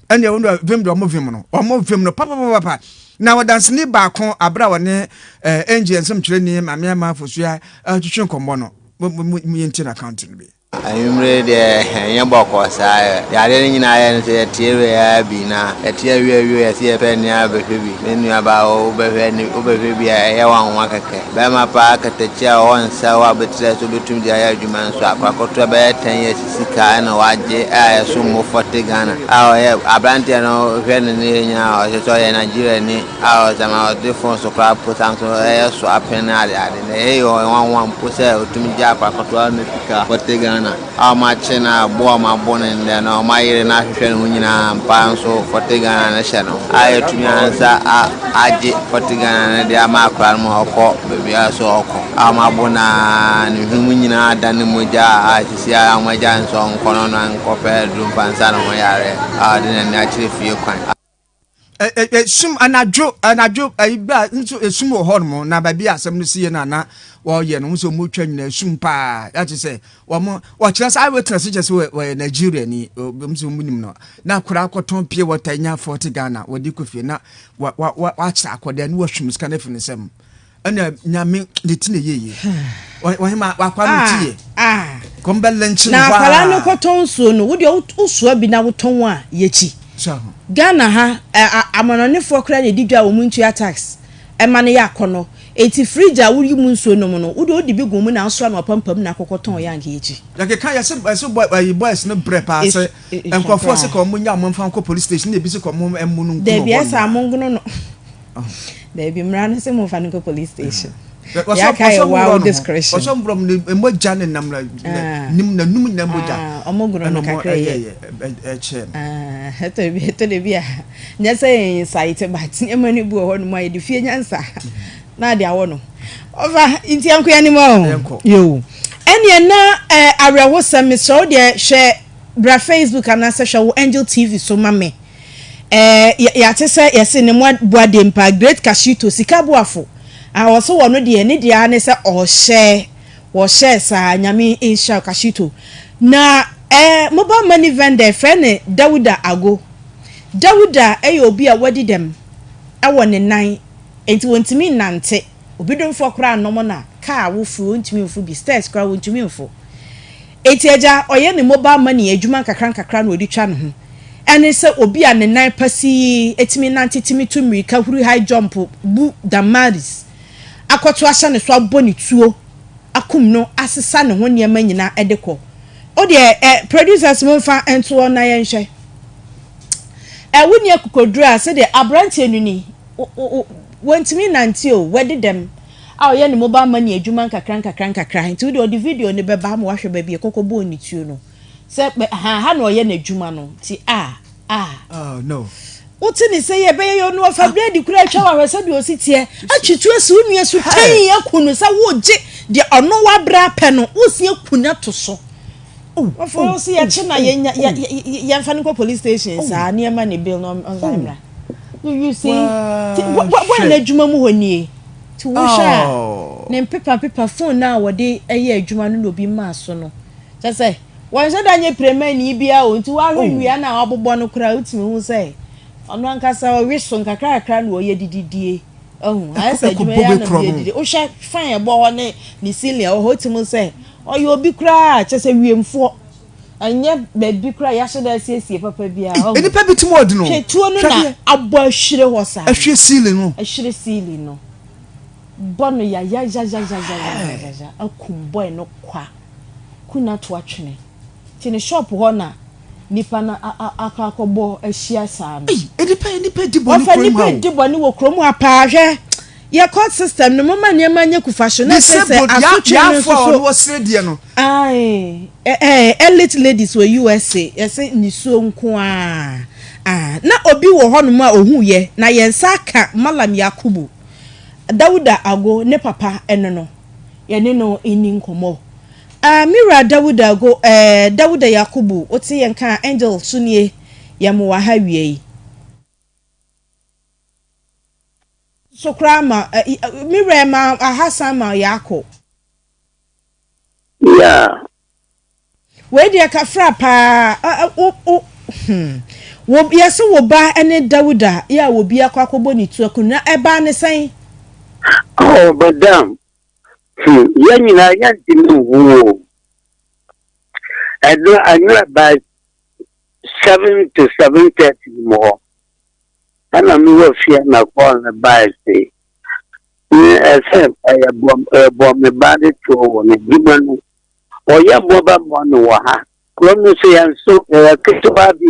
Ɛnneɛ wɔn deɛ vim deɛ wɔn vim no, wɔn vim no papapapapa. Na ɔdanseni baako abere a wɔne eh, Angel nsɛmtwerɛni Maame Ama Afosua retwetwe nkɔmmɔ no, mo mo mo yɛntie n'account no bi. Anwummere deɛ ɛnyɛ bɔkɔɔ saa ɛ. Deɛ adeɛ no nyinaa yɛ no sɛ yɛte awie ara bi na yɛte awie awie yɛse yɛpɛ nea bɛhwɛ bi. Me nuabaa wobɛhwɛ ne wobɛhwɛ bi a ɛyɛ wanwa kɛkɛ. Bɛrima paa katakyi a ɔwɔ nsa wɔ abotire a sɛ obɛtumi de ayɛ adwuma nso akora kotoa bɛyɛ 10 years Sika na wagye a ɛsom bo 40 Ghana a ɔyɛ abranteɛ no hwɛ ne ne nyinaa ɔhyɛ sɛ ɔyɛ Nigeria ni a ɔsɛm a ɔde phone so koraa po san so ɛyɛ so apen ne ade ade na ɛyɛ nwanwa mpo sɛ ɔtumi gye akora ketewa no sika 40 Ghana a ɔmo akye no a bo a ɔmo abo no ndɛ no ɔmo ayere no ahwehwɛ ne ho nyinaa ampa nso 40 Ghana no hyɛ no a yɛtumi ansa a agye 40 Ghana no de ama akora no ma ɔkɔ baabi a so ɔkɔ a ɔmo abo no a ne hwene mu nyinaa adane mogya a Seesei ara wɔagyae no sɛ ɔnkɔ na ɔno ankɔpɛ aduru mfa nsa ne ho yareɛ a ɔde n'ani akyerɛ fie kwan. Esum anadwo anadwo ayi ba nso esum wɔ hɔ nom na baabi a asɛm no si yɛ no ana wɔyɛ no nso wɔn twa nyina esum paa yɛate sɛ wɔn wɔkyerɛ sɛ eyewitness kyerɛ sɛ wɔyɛ Nigeria ni wɔn nso wɔn nim no na akwadaa akɔtɔn pie wɔta nya 40 Ghana wɔde kɔ fie na wa wa wa wakyerɛ akɔdaa ne wɔhwim sika no afiri ne nsam. Ɛna nyame ne ti na ɛyɛ yie. Ɔhema wakwa no ti yɛ. Kɔm bɛ lɛnkye no Na akwara no kɔtɔn nsuo no, wodeɛ wosoa bi na wotɔn a yɛkyi. Ghana ha, amanɔnefoɔ koraa na ɛdi dwa a wɔn ntua tax ɛma no yɛ akɔnɔ. Enti fridge a woyi mu nsuo nom no, wodeɛ wode bi gu mu na asoa no apampam na akɔkɔ tɔn yɛ anka yɛkyi. Yɛkeka yɛse yɛse boy ayi boys no brɛ paa sɛ nkurɔfoɔ se ka wɔn nya wɔn mfa nkɔ police station na ebi se ka wɔn mmu no nku no hɔ Dabi ɛsɛ a mongono no. Dabi mmara no sɛ momfa no nkɔ police station. Yɛaka yɛ wa wo discretion. Ɔsɔ mbrɔm ne mogya ne nam na nim na num nyina mogya. Ɔmo gono no kakra yɛ. Ɛkyɛ no. Ɛtɔ bi ɛtɔ de bi a nyɛ sɛ yɛn insight but nneɛma no bi wɔ hɔ nom a yɛde fie nyansa na ade awɔ no. Ɔfa nti yɛnkɔ yɛn anim ɔ. Yo. Ɛneɛ na awerɛhosɛm mesrɛ wo deɛ hwɛ bra Facebook anaasɛ hwɛ wo Angel TV so ma me. Ɛɛ yɛate sɛ yɛse ne mo boa dempa Great Kashito sika boafo ah ɔse wɔno deɛ ne deɛ ara ne sɛ ɔhyɛ wɔhyɛɛ saa Nyame nhyira wo Kashito na ɛɛ mobile money vendor yɛfrɛ no Dawuda Ago Dawuda yɛ obi a wadi dɛm ɛwɔ ne nan enti wɔntumi nnante obi domfoɔ koraa nnom no a car woforo wɔntumi mforo bi stairs koraa wɔntumi mforo Enti agya, ɔyɛ ne mobile money adwuma nkakrankakra na ɔde twa ne ho. Ɛne sɛ obi a ne nan pasii tumi nante tumi tu mmirika huri high jump bu Damaris akɔto ahyɛ ne so abɔ ne tuo akum no asesa ne ho nneɛma nyinaa de kɔ. Wo deɛ eh, producers momfa ntoɔ na yɛnhwɛ. Eh, wonni akokoduro a sɛdeɛ aberanteɛ no ni, wantumi nnante o, wadi dɛm. a ɔyɛ ne mobile money adwuma nkakra nkakra nkakra nti wode ɔde video no bɛba ama wahwɛ baabi ɛkɔkɔ bɔɔ ne tuo no sɛ ha ha na ɔyɛ n'adwuma no nti a a oh no wote ne sɛ yɛ bɛyɛ yɛ no ɔfa brɛdi kura atwa wahwɛ sɛ deɛ ɔsi teɛ atwi tuo asi wo nua so tɛn aku no sɛ wogye deɛ ɔno wabrɛ apɛ no wosi aku no ato so wɔfo oh, sɛ yɛkye na yɛnya yɛmfa no nkɔ police station saa nneɛma ne bill no ɔnsan mmra You see, boy na adwuma mu hɔ nie. Ti wohwɛ a, ne mpepa mpepa phone na wɔde ɛyɛ adwuma no na obi maa so no. Kyɛ sɛ, wɔnhyɛ da nyɛ piremani biara o, nti woahwɛ nnua no a wabobɔ no koraa wotumi hu sɛ ɔno ankasa ɔwe so nkakra kakra na ɔyɛ dididie. Ahu, ayɛ sɛ adwuma yi ano bi adidi. Wohwɛ fan ɛbɔ hɔ ne ne ceiling ɛwɔ hɔ wotumi hu sɛ ɔyɛ obi koraa kyɛ sɛ wiemfoɔ. Ɛnyɛ baabi koraa a yɛahyɛ da asiesie papa biara. Wahu? Nnipa bi tim ɔde no. Hwɛ tuo no na abɔ ahwire hɔ saa. Ahwire ceiling no. Ahwire ceiling no. Bɔ no yayayayayayayaya akum boy no kwa. Ku no ato atwene. Nti ne shop hɔ na nipa no akɔ akɔbɔ ahyia saa no. Ei, nnipa nnipa di bɔne kurom ha o. Wɔfa nnipa di bɔne wɔ kurom ha paa hwɛ. Yɛ court system no moma nneɛma nyɛ kufahye na kyerɛ sɛ asotwe no nso so. Disabled yaafo a ɔno ɔsrɛ deɛ no. Ae eh elite ladies wɔ USA yɛse nisuo nko ara ah na obi wɔ hɔ nom a ohuu yɛ na yɛn nsa aka Mallam Yakubu. Dawuda Ago ne papa ɛno no, yɛne no nni nkɔmmɔ. Ah, me wura Dawuda Ago, eh, Dawuda Yakubu, wote yɛn ka a, Angel so nie, yɛn mo wɔ ha awia yi. So koraa ma, eh, me wura ma Ahasan ma Yaako. Yeah. Wei deɛ kafra paa wo wo hmm wo yɛse wo ba ne Dawuda yɛ a obi akɔ akɔbɔ ne tu aku no na ɛbaa ne sɛn? Oh madam hmm yɛn nyinaa yɛntumi nhu o ɛno anwura by 7 to 7:30 mu hɔ ɛna mewɔ fie na call no bae se ne ɛsɛ ɛyɛ bɔ ɛbɔ me ba de tuo wɔ ne dwuma no ɔyɛ mobile money wɔ ha. Kurom no so yɛn so ɛyɛ ketewa bi,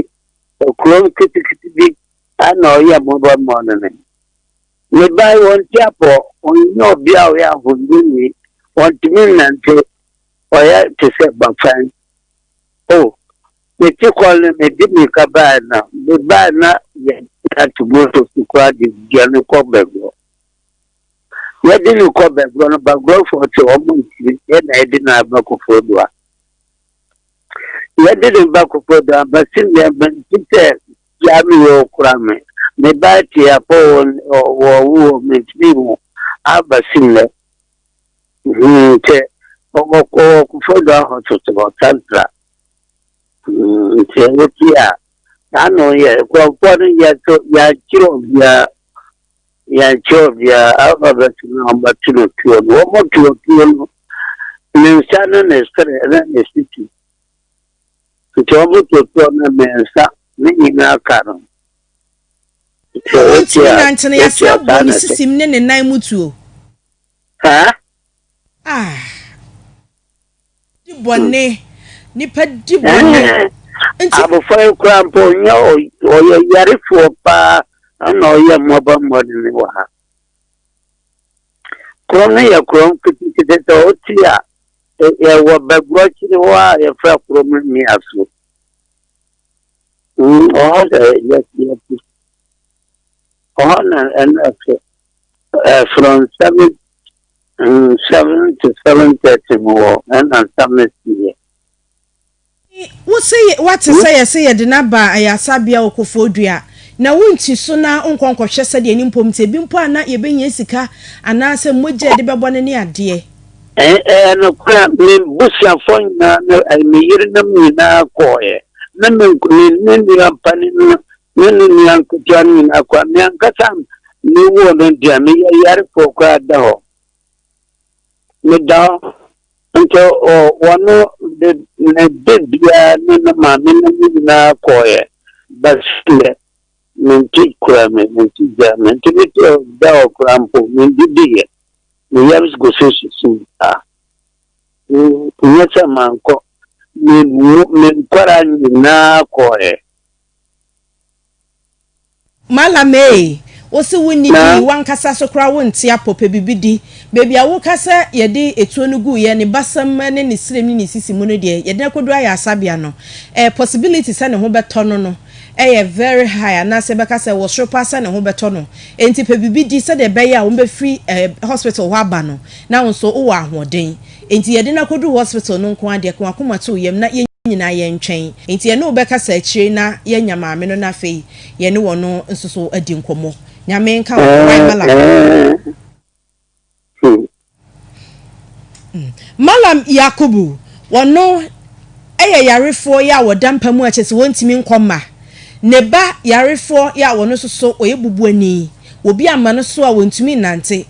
kurom ketekete bi ɛna ɔyɛ mobile money no. Ne ba yi ɔnte apɔ, ɔnyɛ obi a ɔyɛ ahoɔdenni, ɔntumi nnante, ɔyɛ te sɛ bafan. Oh, mete kɔl no mede mirika bae na mebae na yɛde ato moto so koraa de dua no kɔ bɛgorɔ. Yɛde no kɔ bɛgorɔ no, bɛgorɔfoɔ te wɔn ntumi, yɛna yɛde no aba Koforidua. Yɛde no ba Koforidua, bɛsi nnɛ mente sɛ gyaa me yɛ okura me. Me ba te apɔ wɔ wɔ wɔ mentumi hu abɛsi nnɛ. Nkyɛ ɔwɔ ɔwɔ Koforidua Hospital wɔ Central. Nti ɛno ti a saa na ɔyɛ nkurɔfoɔ no yɛ so yɛakyerɛ obiara yɛakyerɛ obiara alphabet no a wɔbɛto no tuo no wɔn tuo tuo no ne nsa ne ne sere ne ne sisi nti wɔn tuo tuo no mmiɛnsa ne nyinaa ka no. Nti Ɔntumi wotie a nante no wotie yɛse a saa abɔ na ne ɛte. sisim ne ne nan mu tuo. Ha? Ah. Di bɔne. Nipa di bɔne. Nti Abɔfra yi koraa mpo ɔnyɛ ɔyɛ yarefoɔ paa ɛna ɔyɛ mmɔbɔ ne wɔ ha. Kurom no yɛ kurom ketekete sɛ wote a yɛwɔ bɛgorɔ akyiri hɔ a yɛfrɛ kurom no mmea so. Ɔhɔ sɛ yɛte ɔhɔ na ɛno ɛfɛ from 7 to 7:30 mu wɔ ɛna nsɛm no siiɛ. Wo se wate sɛ yɛse yɛde no aba ayaresabea wɔ Koforidua na wonti so na wonkɔ nkɔhwɛ sɛdeɛ ne mpom te, ebi mpo a na yɛbɛhia sika anaasɛ mogya a yɛde bɛbɔ no ne adeɛ. Ɛyɛ nokorɛ, me busuafoɔ nyinaa ne me yerenom nyinaa kɔɔeɛ na me me ne nua panin no ne ne nua nketewa no nyinaa kɔɔ. Me ankasa mewoo no deɛ meyɛ yarefoɔ koraa da hɔ, meda hɔ nti wɔno de ne de biara ne ne maame no ne nyinaa kɔɔeɛ bɛsɛ mente kura me mente gya me nti mete da hɔ koraa mpo mendidiiɛ, me yam gu so sisi saa. Nyɛ sɛ mankɔ, me me nkwaraa nyinaa kɔɔeɛ. Malam ee, wo se wonni Na bi, wankasa so koraa wonte apɔ pɛ biribi di. Baabi a woka sɛ yɛde etuo no guiɛ, ne basam ne ne serem ne ne sisi mu no deɛ, yɛde no akɔduru ayaresabea no, possibility sɛ ne ho bɛtɔ no no ɛyɛ very high anaasɛ bɛka sɛ wɔ soro paa sɛ ne ho bɛtɔ no. Enti pɛ biribi di sɛdeɛ ɛbɛyɛ a wɔbɛfiri hospital hɔ aba no, na wo nso wowɔ ahoɔden. Enti yɛde no akɔduru hospital no nko ara deɛ, ka w'akoma to wo yam na yɛn nyinaa yɛntwɛn. Enti yɛne wo bɛkasa akyire na yɛanya maame no na afei yɛne wɔn nso so adi nkɔmmɔ. Nyame nka wo ho. Wai Malam? Malam Yakubu, wɔno yɛ yarefoɔ yi a wɔda mpa mu a kyerɛ sɛ wɔntumi nkɔ mma. Ne ba yarefoɔ yi a wɔno nso so ɔyɛ bubuani, obi ama no so a wɔntumi nnante.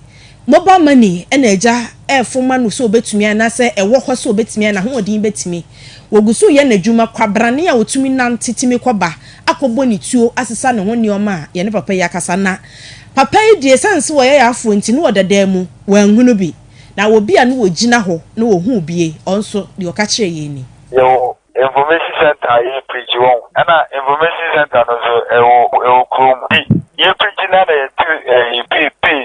Mobile money na agya ɛrefo ma no sɛ ɔbɛtumi anaasɛ ɛwɔ hɔ sɛ ɔbɛtumi a n'ahoɔden bɛtumi. Wɔgu so reyɛ n'adwuma, kwabrane a ɔtumi nante tumi kɔba akɔbɔ ne tuo asesa ne ho nneɛma a yɛne papa yi akasa na papa yi deɛ ɛsiane sɛ wɔyɛ yarefoɔ nti na ɔda dan mu wanhunu bi na obi a na ɔgyina hɔ na ɔhuu bie ɔno nso deɛ ɔka kyerɛɛ yɛn ni. Yɛwɔ information center a yɛ preach wɔn ɛna information center no nso ɛwɔ kurom bi yɛ preach na na yɛte ɛɛ pay pay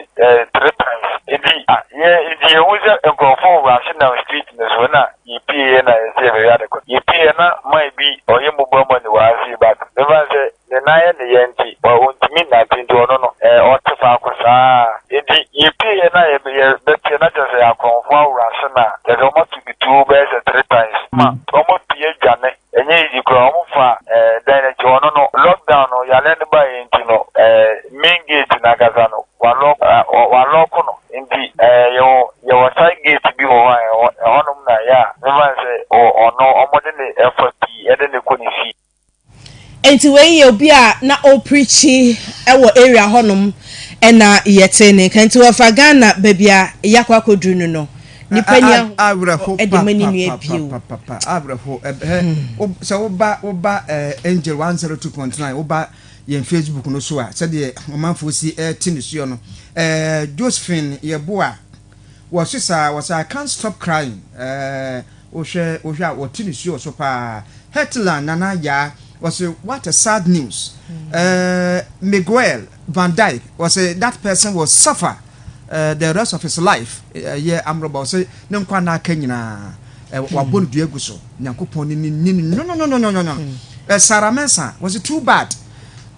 three times nti yɛ nti yɛhu sɛ nkurɔfoɔ rush nam street no so na yɛpie yɛ na yɛsɛ yɛbɛyɛ ade kɔ yɛpie yɛ na man bi ɔyɛ mobile money wɔ ase but mefa sɛ ne nan yɛ ne yɛ nti ɔntumi nante nti ɔno no ɔte faako saa nti yɛpie. a yɛbɛteɛ na kyerɛ sɛ akorɔmfoɔ awura na kyerɛ sɛ wɔato ne tuo bɛyɛ sɛ three times ma wɔapue adwane. Ɛnyɛ easy koraa, wɔfa dan no akyi ɔno no lockdown no yareɛ no baeɛ nti no main gate no ankasa no wɔalɔɔko wɔalɔɔko no nti yɛwɔ yɛwɔ side gate bi wɔ hɔ a ɛhɔnom na ɛyɛ a memfa no sɛ ɔno wɔde ne ɛfa pii ɛde ne kɔ ne fie. Enti wei yɛ obi a na ɔpreachi wɔ area hɔnom ɛna yɛtee ne nka. Nti wɔfa Ghana baabi a yɛakɔ akɔduru no no, nipa ni Awerɛho ɛde ma ne nua bio. papapapapa awerɛho ɛbɛ sɛ woba woba Angel 102.9 woba yɛn Facebook no so a, sɛdeɛ ɔmanfoɔ si ɛte ne suo no, Josephine Yeboah wɔse saa, wɔse, "I can't stop crying." Wohwɛ a wɔte ne suo so paa. Hetland Nana Yaa wɔse, "What a sad news." Miguel Van Dyke wɔse, "That person will suffer the rest of his life." Ɛyɛ amorɔba, wɔse ne nkwa na aka nyinaa wabɔ no dua gu so. Nyankopɔn ne ne ni no no no no no no no. Sarah Mensah wɔse, "Too bad."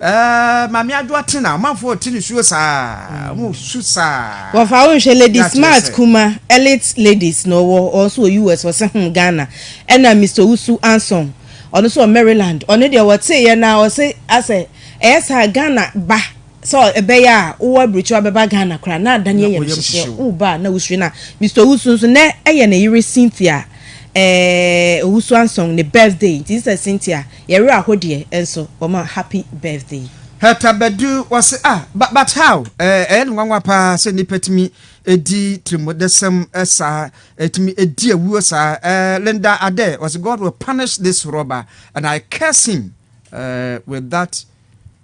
Maame Adwoa Tena, ɔmanfoɔ te ne suo saa, ɔmo su saa. Wɔfa wo nhwɛ Lady Yɛ akyerɛ Smart sɛ. Kuma Elite Ladies na ɔwɔ ɔno nso wɔ US, wɔsɛ Ghana. Ɛna Mr Owusu Anson, ɔno nso wɔ Maryland, ɔno deɛ wɔteeɛ na ɔse asɛ ɛyɛ saa Ghana ba sɛ ɛbɛyɛ a wowɔ aburukyi wabɛba Ghana koraa na adane Na yɛ woyam nhyehyɛ hyehye wo. Woba a na wosue. Na Mr Owusu nso nɛ ɛyɛ ne yere Cynthia Owusu Anson ne birthday, nti sɛ Cynthia yɛwerɛ ahodeɛ nso wɔma happy birthday. Hɛta Badu wɔse, "Ah, but how?" Ɛyɛ no nwanwa paa sɛ nnipa tumi di tirimɔdɛsɛm saa, ɛtumi di awuo saa. Linda Ade wɔse, "God will punish this robber and I curse him with that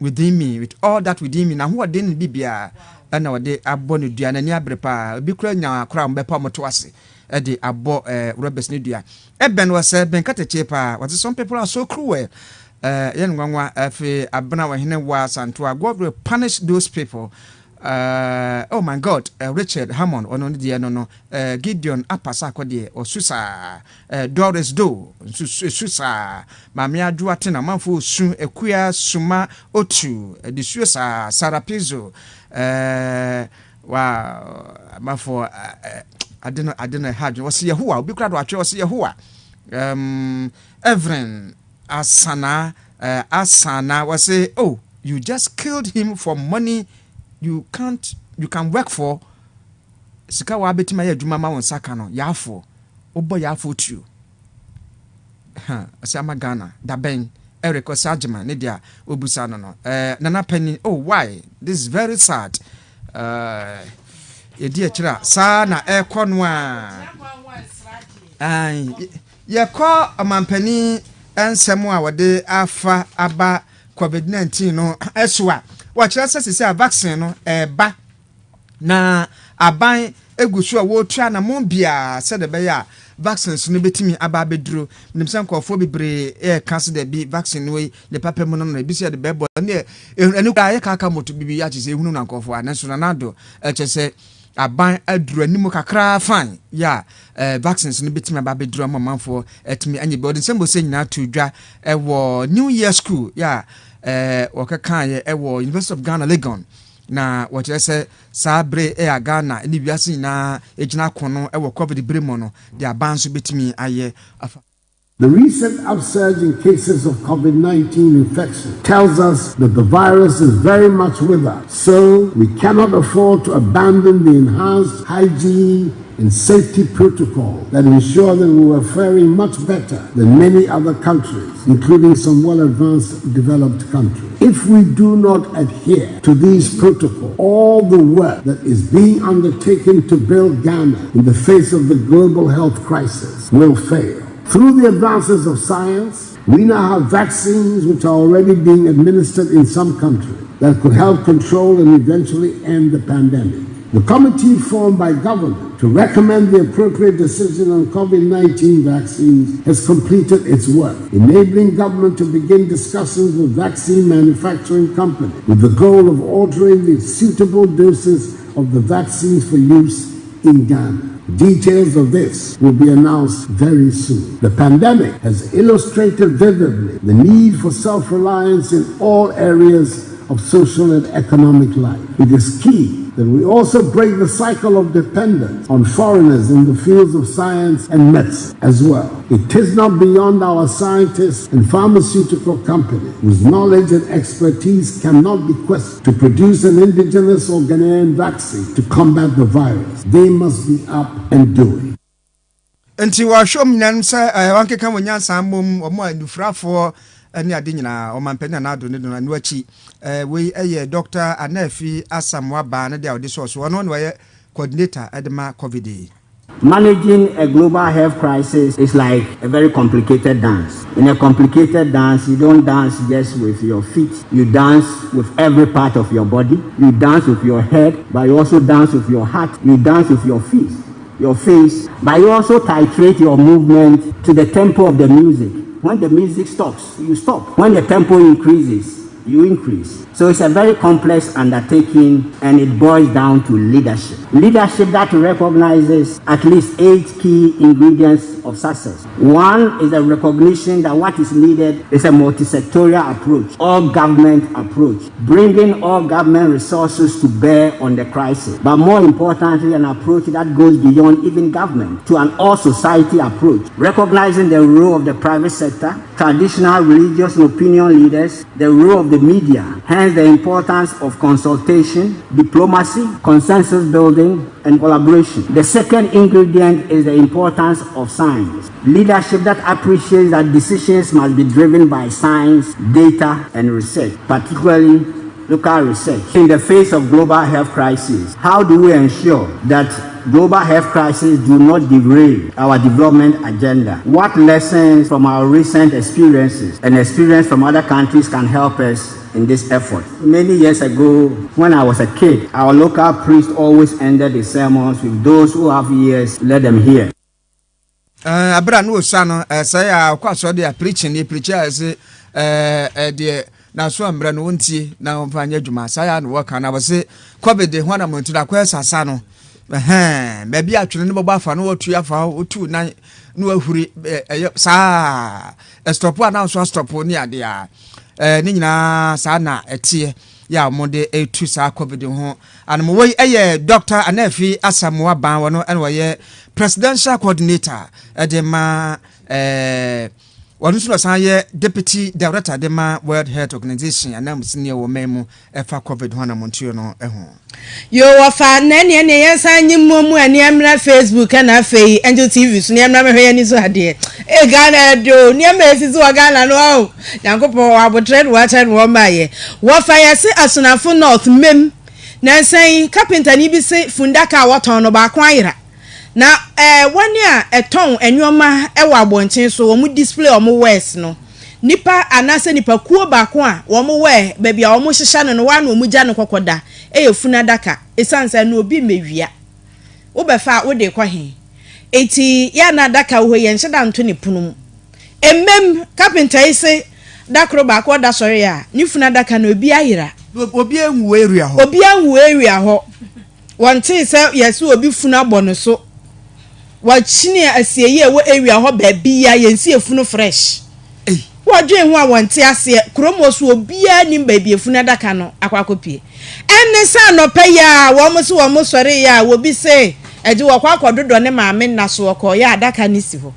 within me, with all that within me." N'ahoɔden ne biribiara ɛna wɔde abɔ no dua. N'ani abere paa. Obi kura nya kora a wɔbɛpa wɔn to ase ɛde abɔ robbers ne dua. Ɛbɛn wɔ sɛ bɛn katakyie paa. Wɔse, "Some people are so cruel." Yɛn nwanwa. Afei Abena Wɔhene wa Santoa, "God will punish those people." Oh my God. Richard Hammond ɔno ne deɛ no, Gideon Apasako deɛ ɔsu saa. Doris Do nso su saa. Maame Adwoa Tena, amanfo su. Akua Suma Otu ɛde suo saa. Sarah Pizzo, wa amanfo ade no ɛha adwene. Wɔsi Yehowa obi kura do atwe, wɔsi Yehowa. Evelyn Asana wɔsi, "Oh, you just killed him for money you can't you can work for." Sika wa abɛtumi ayɛ adwuma ma wɔn nsa ka no, yaafoɔ wobɔ yaafoɔ tuo ha. Ɔsɛ ama Ghana dabɛn. Eric ɔsɛ agyema ne deɛ obusa no, Nana Panyin, "Oh, why? This is very sad." Yɛdi akyire a saa na ɛrekɔ no a yɛkɔ ɔmampanin nsɛm a wɔde afa aba COVID-19 no ɛso a, wɔkyerɛ sɛ sisi a vaccine no ɛɛba na aban egu so a wɔretu anamɔn biara sɛdeɛ ɛbɛyɛ a vaccines no bɛtumi aba abɛduro. Nim sɛ nkurɔfoɔ bebree ɛɛka so dɛbi vaccine no yi ne papa mu no ebi sɛ yɛde bɛbɔ ɛne ɛne koraa yɛ kaka moto bibi akyɛ sɛ ehunu na nkurɔfoɔ a nanso Nana Addo ɛkyɛ sɛ aban aduru anim kakra fine yɛ a vaccines no bɛtumi aba abɛduru ama amanfoɔ ɛtumi anya bi. Ɔde nsɛm bɔ sɛ nyinaa to dwa ɛwɔ New Year School yɛ a wɔkekaeɛ ɛwɔ University of Ghana Legon, na wɔkyerɛ sɛ saa bere ɛyɛ Ghana ne wiase nyinaa gyina ko no ɛwɔ COVID bere mu no de, aban nso bɛtumi ayɛ afa. The recent upsurge in cases of COVID 19 infection tells us that the virus is very much with us. So we cannot afford to abandon the enhanced hygiene and safety protocol that ensure that we were faring much better than many other countries, including some well advanced developed countries. If we do not adhere to these protocols, all the work that is being undertaken to build Ghana in the face of the global health crisis will fail. Through the advances of science, we now have vaccines which are already being administered in some countries that could help control and eventually end the pandemic. The committee formed by government to recommend the appropriate decision on COVID 19 vaccines has completed its work, enabling government to begin discussions with vaccine manufacturing companies with the goal of ordering the suitable doses of the vaccines for use in Ghana. Details of this will be announced very soon. The pandemic has illustrated vividly the need for self reliance in all areas of social and economic life. It is key that we also break the cycle of dependence on foreigners in the fields of science and medicine as well. It is not beyond our scientists and pharmaceutical companies, whose knowledge and expertise cannot be questioned, to produce an indigenous or Ghanaian vaccine to combat the virus. They must be up and doing. Enti wɔhwɛ wɔn nyinaa sɛ wɔnkeka wɔn nyansa mmom, wɔn a nnufrafoɔ ne ade nyinaa, Ɔmanpanin Nana Addo ne no. Ɛno akyi, wei yɛ Dɔkta Anaafi Asamoah Baa ne deɛ a ɔde sɔɔ so. Ɔno na ɔyɛ coordinator de ma Covid yi. Managing a global health crisis is like a very complicated dance. In a complicated dance, you don't dance just with your feet. You dance with every part of your body. You dance with your head, but you also dance with your heart. You dance with your feet, your face, but you also titrate your movement to the tempo of the music. When the music stops, you stop. When the tempo increases, you increase. So it's a very complex undertaking and it boils down to leadership. Leadership that recognizes at least eight key ingredients of success. One is the recognition that what is needed is a multi-sectorial approach, all government approach, bringing all government resources to bear on the crisis. But more importantly, an approach that goes beyond even government to an all society approach, recognizing the role of the private sector, traditional religious and opinion leaders, the role of the media, hence the importance of consultation, diplomacy, consensus building, and collaboration. The second ingredient is the importance of science. Leadership that appreciates that decisions must be driven by science, data, and research, particularly local research. In the face of global health crisis, how do we ensure that global health crisis do not derail our development agenda? What lessons from our recent experiences and experience from other countries can help us in this effort? Many years ago, when I was a kid, our local priest always ended his sermons with those who have ears, let them hear. Ɛɛ abere a na osua no ɛsɛe a ɔkɔ asɔre de a preaching ne preach a ɛse ɛɛ ɛdeɛ n'aso mmerɛ no wɔntie na wɔmfa nyɛ adwuma saa yɛ a na wɔka na wɔse kɔbe de ho anamontu na akɔyɛ sasa no ɛhɛn baabi a twene no bɛbɔ afa no wɔtu afa hɔ wɔtu nan na wɔahuri ɛyɛ saa ɛstɔpo a na nso astɔpo ne adeɛ a ɛɛ ne nyinaa saa na ɛteɛ yɛ a wɔde retu saa covid ho anom. Wei yɛ Dr. Anafi Asamoah Ban, wɔno ɛna wɔyɛ presidential coordinator ɛde ma ɛɛ wɔn nso na ɔsan yɛ deputy director de ma World Health Organization anamsini wɔ man mu ɛfa covid ho anamontuo no ho. Yoo wɔfa na ɛneɛ neɛ yɛnsan nye mmɔ mu ɛneɛ mmra Facebook ɛna afei Angel TV so neɛ mmra mɛhwɛ yɛn ani so adeɛ ee Ghana ɛde o nneɛma esisi wɔ Ghana no ɔho Nyankopɔn wɔ abotrɛ na wakyɛ no wɔn ayɛ wɔfa yɛse Asunafo North mmem nansa yi kapentani bi se fundaka a wɔtɔn no baako ayera Na eh, wɔn a ɛtɔn nneɛma wɔ abɔnten so, wɔn display wɔn wares no, nipa anaasɛ nipa kuo baako a wɔn wear baabi a wɔn hyehyɛ no no, wɔn a na wɔn gya no kɔkɔ da, ɛyɛ funu adaka, esiane sɛ na obi mmɛwia. Wobɛfa a wode kɔ he? Enti yɛ a na adaka wɔ hɔ yi, yɛnhyɛ da nto ne pono mu. Mmam, kapenta yi se da koro baako ɔda sɔre a, ne funu adaka no obi ayera. Obi anwu area hɔ. Obi anwu area hɔ. Wɔntee sɛ yɛse obi funu abɔ no so. Wɔkyini asieyi a ɛwɔ area hɔ baabi a yɛnsi efunu fresh. Wɔdwen ho a wɔnte aseɛ. Kurom hɔ so obiara nnim baabi efunu adaka no akɔ akɔpie. Ɛne sɛ anɔpa yi ara wɔn se wɔn sɔreeɛ a obi se ɛgye wɔkɔ akɔdodɔ ne maame nna so wɔkɔeɛ a adaka no si hɔ.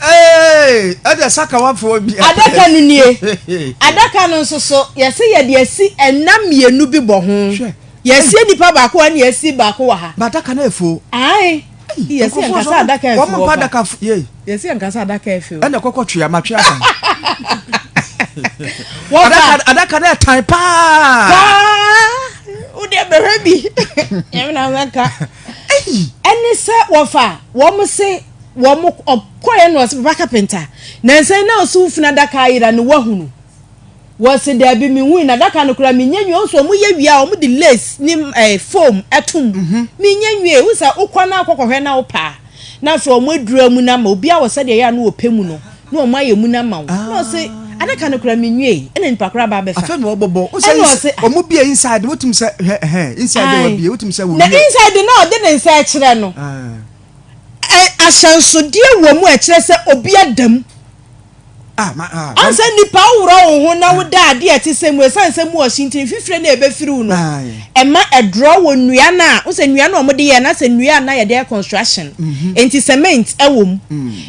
Ee, ɛdeɛ sakawafoɔ bi. Adaka no nie. Adaka no nso so yɛse yɛde asi nna mmienu bi bɔ ho. Yɛasie nipa baako wɔ ha na yɛasie baako wɔ ha. Ba adaka no ɛfo. Ae. Yɛsi yɛn kasa adaka ɛfo. Wɔn mpa adaka fo yie. Yɛsi yɛn kasa adaka ɛfo. Ɛna kɔkɔ twea ma twea kan. Adaka adaka no ɛtan paa. Paa. Wo deɛ bɛhwɛ bi. Nyame na mɛka. Ɛne sɛ wɔfa wɔn se wɔn ɔkɔɛ na ɔse papa kapenta. Nansa yi na ɔse wo funu adaka ayera no wahunu. Wɔse daabi menhui na adaka no koraa mennya nwie, wohu sɛ wɔn yɛ wie a wɔn de lace ne eh, foam ɛto mu, mennya nwie, wohu sɛ wokɔ na akɔ kɔhwɛ na wopɛ a na afei wɔn adura mu no ama obiara wɔ sɛdeɛ ɛyɛ a na wɔpɛ mu no na wɔn ayɛ mu no ama wo, na ɔse adaka no koraa menwiei ɛna nipa koraa aba abɛfa. Afei na wɔbɔbɔ, wohu sɛ Ɛna ɔse ah. wɔn bie inside wotum sɛ hwɛ ɛhɛn inside Ae, wɔabie wotum sɛ na wɔwie. inside no a ɔde ne nsa ɛkyerɛ no Ah. ɛ ahyɛnsodeɛ wɔ mu a ɛkyerɛ sɛ obi ada mu. Ah, ma, ah, Ɔn sɛ nipa woworɔ wo ho na woda adeɛ a ɛte sɛ mu, ɛsiane sɛ mu ɔhye nti, mfifire no a ɛbɛfiri wo no, ɛma ɛdrɔ wɔ nnua no a, wo sɛ nnua no a wɔde yɛ no, asɛ nnua a na yɛde yɛ construction, enti cement wɔ mu.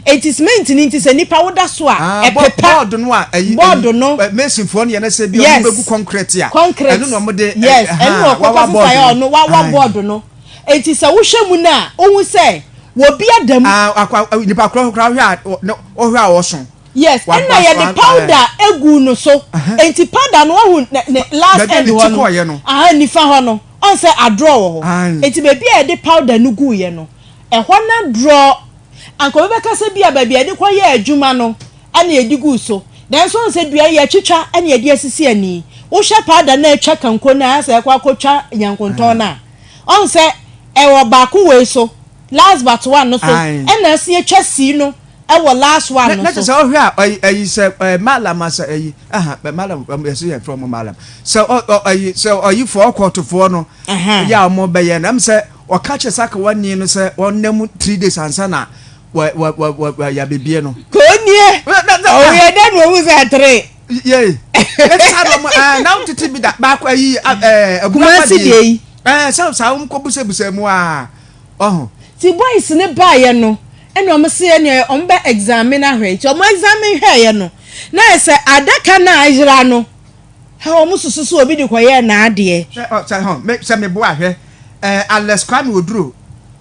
Enti cement no nti sɛ nipa woda so a, Ah, ɛpepa. Bɔɔdo no a, ɛyi, Bɔɔdo no. Masonfoɔ no yɛ no sɛ bi a wɔbɛgu concrete a, Concrete. ɛno na wɔde, Yes, ɛno na wɔkɔfa wawa sesa bɔɔdo yɛ no. ɔno, wawa bɔɔdo no. Enti sɛ wohwɛ mu no a, wohu sɛ wɔbi ada mu. Ah, akwa, nipa korɔ koraa wohwɛ a, wohwɛ a ɔso. Yes, ɛna yɛde powder egu no so. Enti powder no wahu ne ne last end hɔ no, aha nifa hɔ no, ɔn sɛ adrɔ wɔ hɔ. Enti baabi a yɛde powder no guiɛ no, ɛhɔ no adrɔ. Anka obi bɛka sɛ bi a baabi a yɛde kɔyɛɛ adwuma no ɛna yɛde guu so. Nanso ɔn sɛ dua yi yɛatwitwa ɛna yɛde asisi ani. Wohwɛ powder no a atwa kanko no a, ayɛ sɛ ɛkɔ akɔtwa nyankontɔn no a, ɔn sɛ ɛwɔ baako wei so, last but one no so, ɛna asan atwa sii no ɛwɔ last one no na kyerɛ so. Sɛ ɔhwɛ a ɛyi ɛyi sɛ ɛɛ malam asɛ ɛyi aha ɛ malam yɛsɛ yɛn fɛ ɔmo malam sɛ ɔ ɔ ɛyi sɛ ɔyifoɔ ɔkɔɔtofoɔ no yɛ a ɔmo bɛyɛ no ɛm sɛ ɔka kyerɛ sakawa ni no sɛ ɔnna mu 3 days ansa na wɔ wɔ wɔ wɔ wɔ yabebie no. Kò nie ɔyɛ dɛ na ohu sɛ tere. Yee ɛti saa de ɔmo ɛɛ na tete bi da baako ɛyi ɛɛ abura Kumasi deɛ yi. Ɛɛ sɛ saa ɔmo kɔ busabusa mu a ɔho. Ti boys ne baayɛ no, ɛna ɔmo se ɛnea ɔmo bɛ examine ahwɛ, nti ɔmo examine hwɛɛyɛ no na yɛ sɛ adaka no a ayera no ha, ɔmo susu so obi de kɔyɛɛ n'adeɛ. Sɛ ɔ sɛ hɔn me sɛ me boa hwɛ ɛɛ Alex Kwame Oduro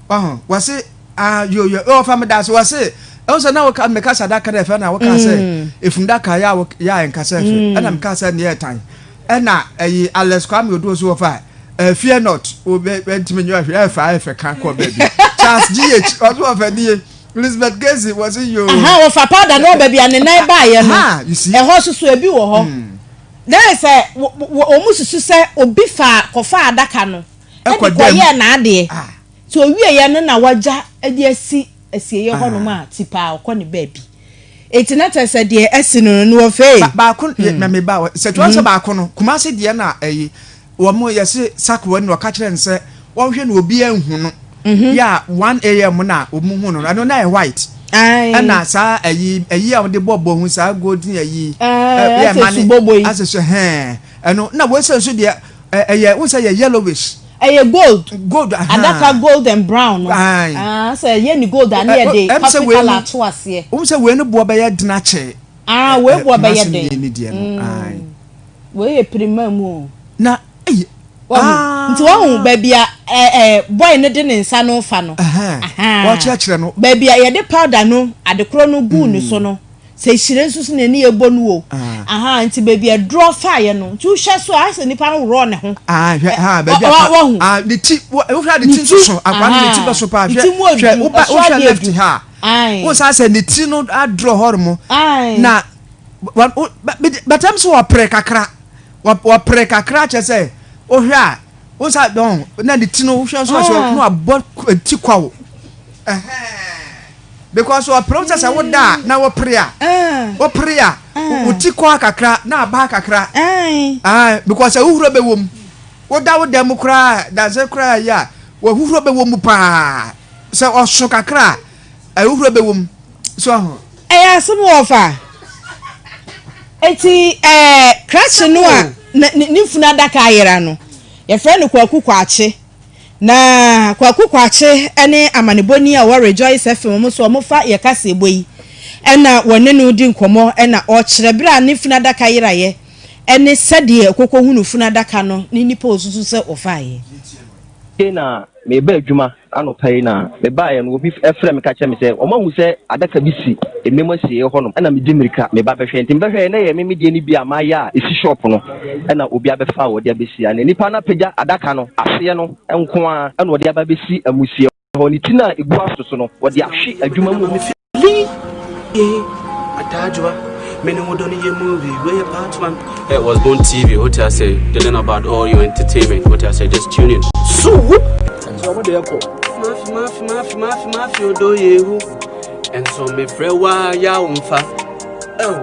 ɔho wɔse ah yo yo ɔfa me da so wɔse ɛho sɛ na wɔka meka sɛ adaka no ɛfɛ na wɔka sɛ efundaka yɛ a wɔ yɛ a nkasa ɛfɛ ɛna meka sɛ neɛ ɛtan ɛna ɛyi Alex Kwame Oduro so wɔfa ɛɛ fear not o bɛ bɛntumi nyɛ ɔhwɛ ɛfɛ ɛfɛ ka kɔ baabi. Charles GH ɔso wɔfɛ nie. Elizabeth Casey wɔse yo. Aha, wɔfa powder no wɔ baabi a ne nan baayɛ no. Ha, you see. Ɛhɔ soso ebi wɔ hɔ na yɛ sɛ wɔn susu sɛ obi fa kɔfa adaka no ɛde Ɛkɔ dɛm. Kɔyɛɛ n'adeɛ tí owie yɛ no na wagya de asi asieyɛ hɔnom a tipa ɔkɔ ne baabi, eti na kyerɛ sɛ deɛ ɛsi no no wɔfɛ. Baako na me ba sɛ tí wɔn sɛ baako no Kumasi deɛ na ɛyi wɔn yɛsi sakoa ni ɔka kyerɛ no sɛ wɔnhwɛ no obi ɛnhu no yɛ a 1 a.m. na wɔn hu no, ɛno na yɛ white. Ɛna saa ɛyi ɛyi a wɔde bɔ bɔ ho saa golden ɛyi. Ɛɛ, asɛ subobo yi. Asɛ so hɛn ɛno na wɔsɛ nso deɛ ɛyɛ wɔn sɛ yɛ yellowish. Ɛyɛ gold. Gold, aha. Adaka gold and brown no. Aye. Ah, sɛ ɛyɛ ni gold a ne yɛ de Ɛm sɛ coffee wei colour no ato aseɛ. Wɔn sɛ wei no boɔ bɛyɛ dena kyɛ. Ah, wei boɔ bɛyɛ Kumasi den. ni deɛ no, aye. Wei yɛ pirima mu o. Na ɛyi. Wahu nti wahu baabi a ɛɛ ɛɛ boy no de ne nsa no fa no. Ahan. Wɔkyerɛkyerɛ no. Baabi a yɛde powder no adekorɔ no guu ne so no, sɛ hyire nso so na ani yɛ bɔ no o. Ahan, nti baabi a ɛdorɔ faeɛ no, nti wohwɛ so a ayɛ sɛ nipa no worɔ ne ho. Ah, hwɛ ha baabi a Wahu. Ah, ne ti wohwɛ a ne ti nso so akwa no ne ti bɛ so paa. Ne hwɛ ti mu odu, hwɛ woba ɛso wohwɛ adeɛ left du. ha wo sa sɛ ne ti no adorɔ hɔ nom na bɛtɛm so wɔpere kakra, wɔpere kakra kyɛ sɛ wohwɛ a wo sa dɔn na ne ti no wohwɛ nso a sɛ na wabɔ ti kwawo ɛhɛn because wɔpere wo sɛ woda a na wɔpere a wɔpere a wo ti kɔ kakra na aba kakra. Ah, because ahuhuro bɛwɔ mu, woda wo dan mu koraa danse koraa yi a wɔahuhuro bɛwɔ mu paa sɛ ɔso kakra a ahuhuro bɛwɔ mu so ɔho. Ɛyɛ asɛm wɔ fa eti krakye no a ne funu adaka ayera no, yɛfrɛ no Kwaku Kwakye, na Kwaku Kwakye ne amanebɔni a ɔwɔ Rejoice FM mu so ɔmofa yɛ kaseɛbɔ yi ɛna wɔne no di nkɔmmɔ, ɛna ɔkyerɛ berɛ a ne funu adaka yerayɛ ɛne sɛdeɛ koko hunu funu adaka no ne nipa osusu sɛ ɔfaeɛ. Ke na meba adwuma anɔpa yi na mebaeɛ no, obi frɛ me ka kyerɛ me sɛ ɔmo ahu sɛ adaka bi si mmem asieɛ hɔnom, ɛna medi mmirika meba bɛhwɛ. Nti mebɛhwɛ na yɛ me medeɛ no bi a mayɛ a ɛsi shop no, ɛna obi abɛfa a wɔde abɛsi a na nipa no apagya adaka no aseɛ no nko a ɛna wɔde aba bɛsi amusie hɔ, ne ti no a ɛgu aso so no wɔde ahwe adwuma mu hɔ. Atadwa, many would only movie, where part one. It was Bone TV, what I say, dealing about all your entertainment, what I say, just tune in. So, Mafi, mafi, mafi, mafi, mafi, odo yehu. And so me frewa ya umfa. Oh,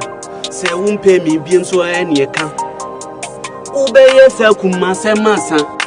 say wumpe mi bien so any ka. Ubeye se kuma se masa.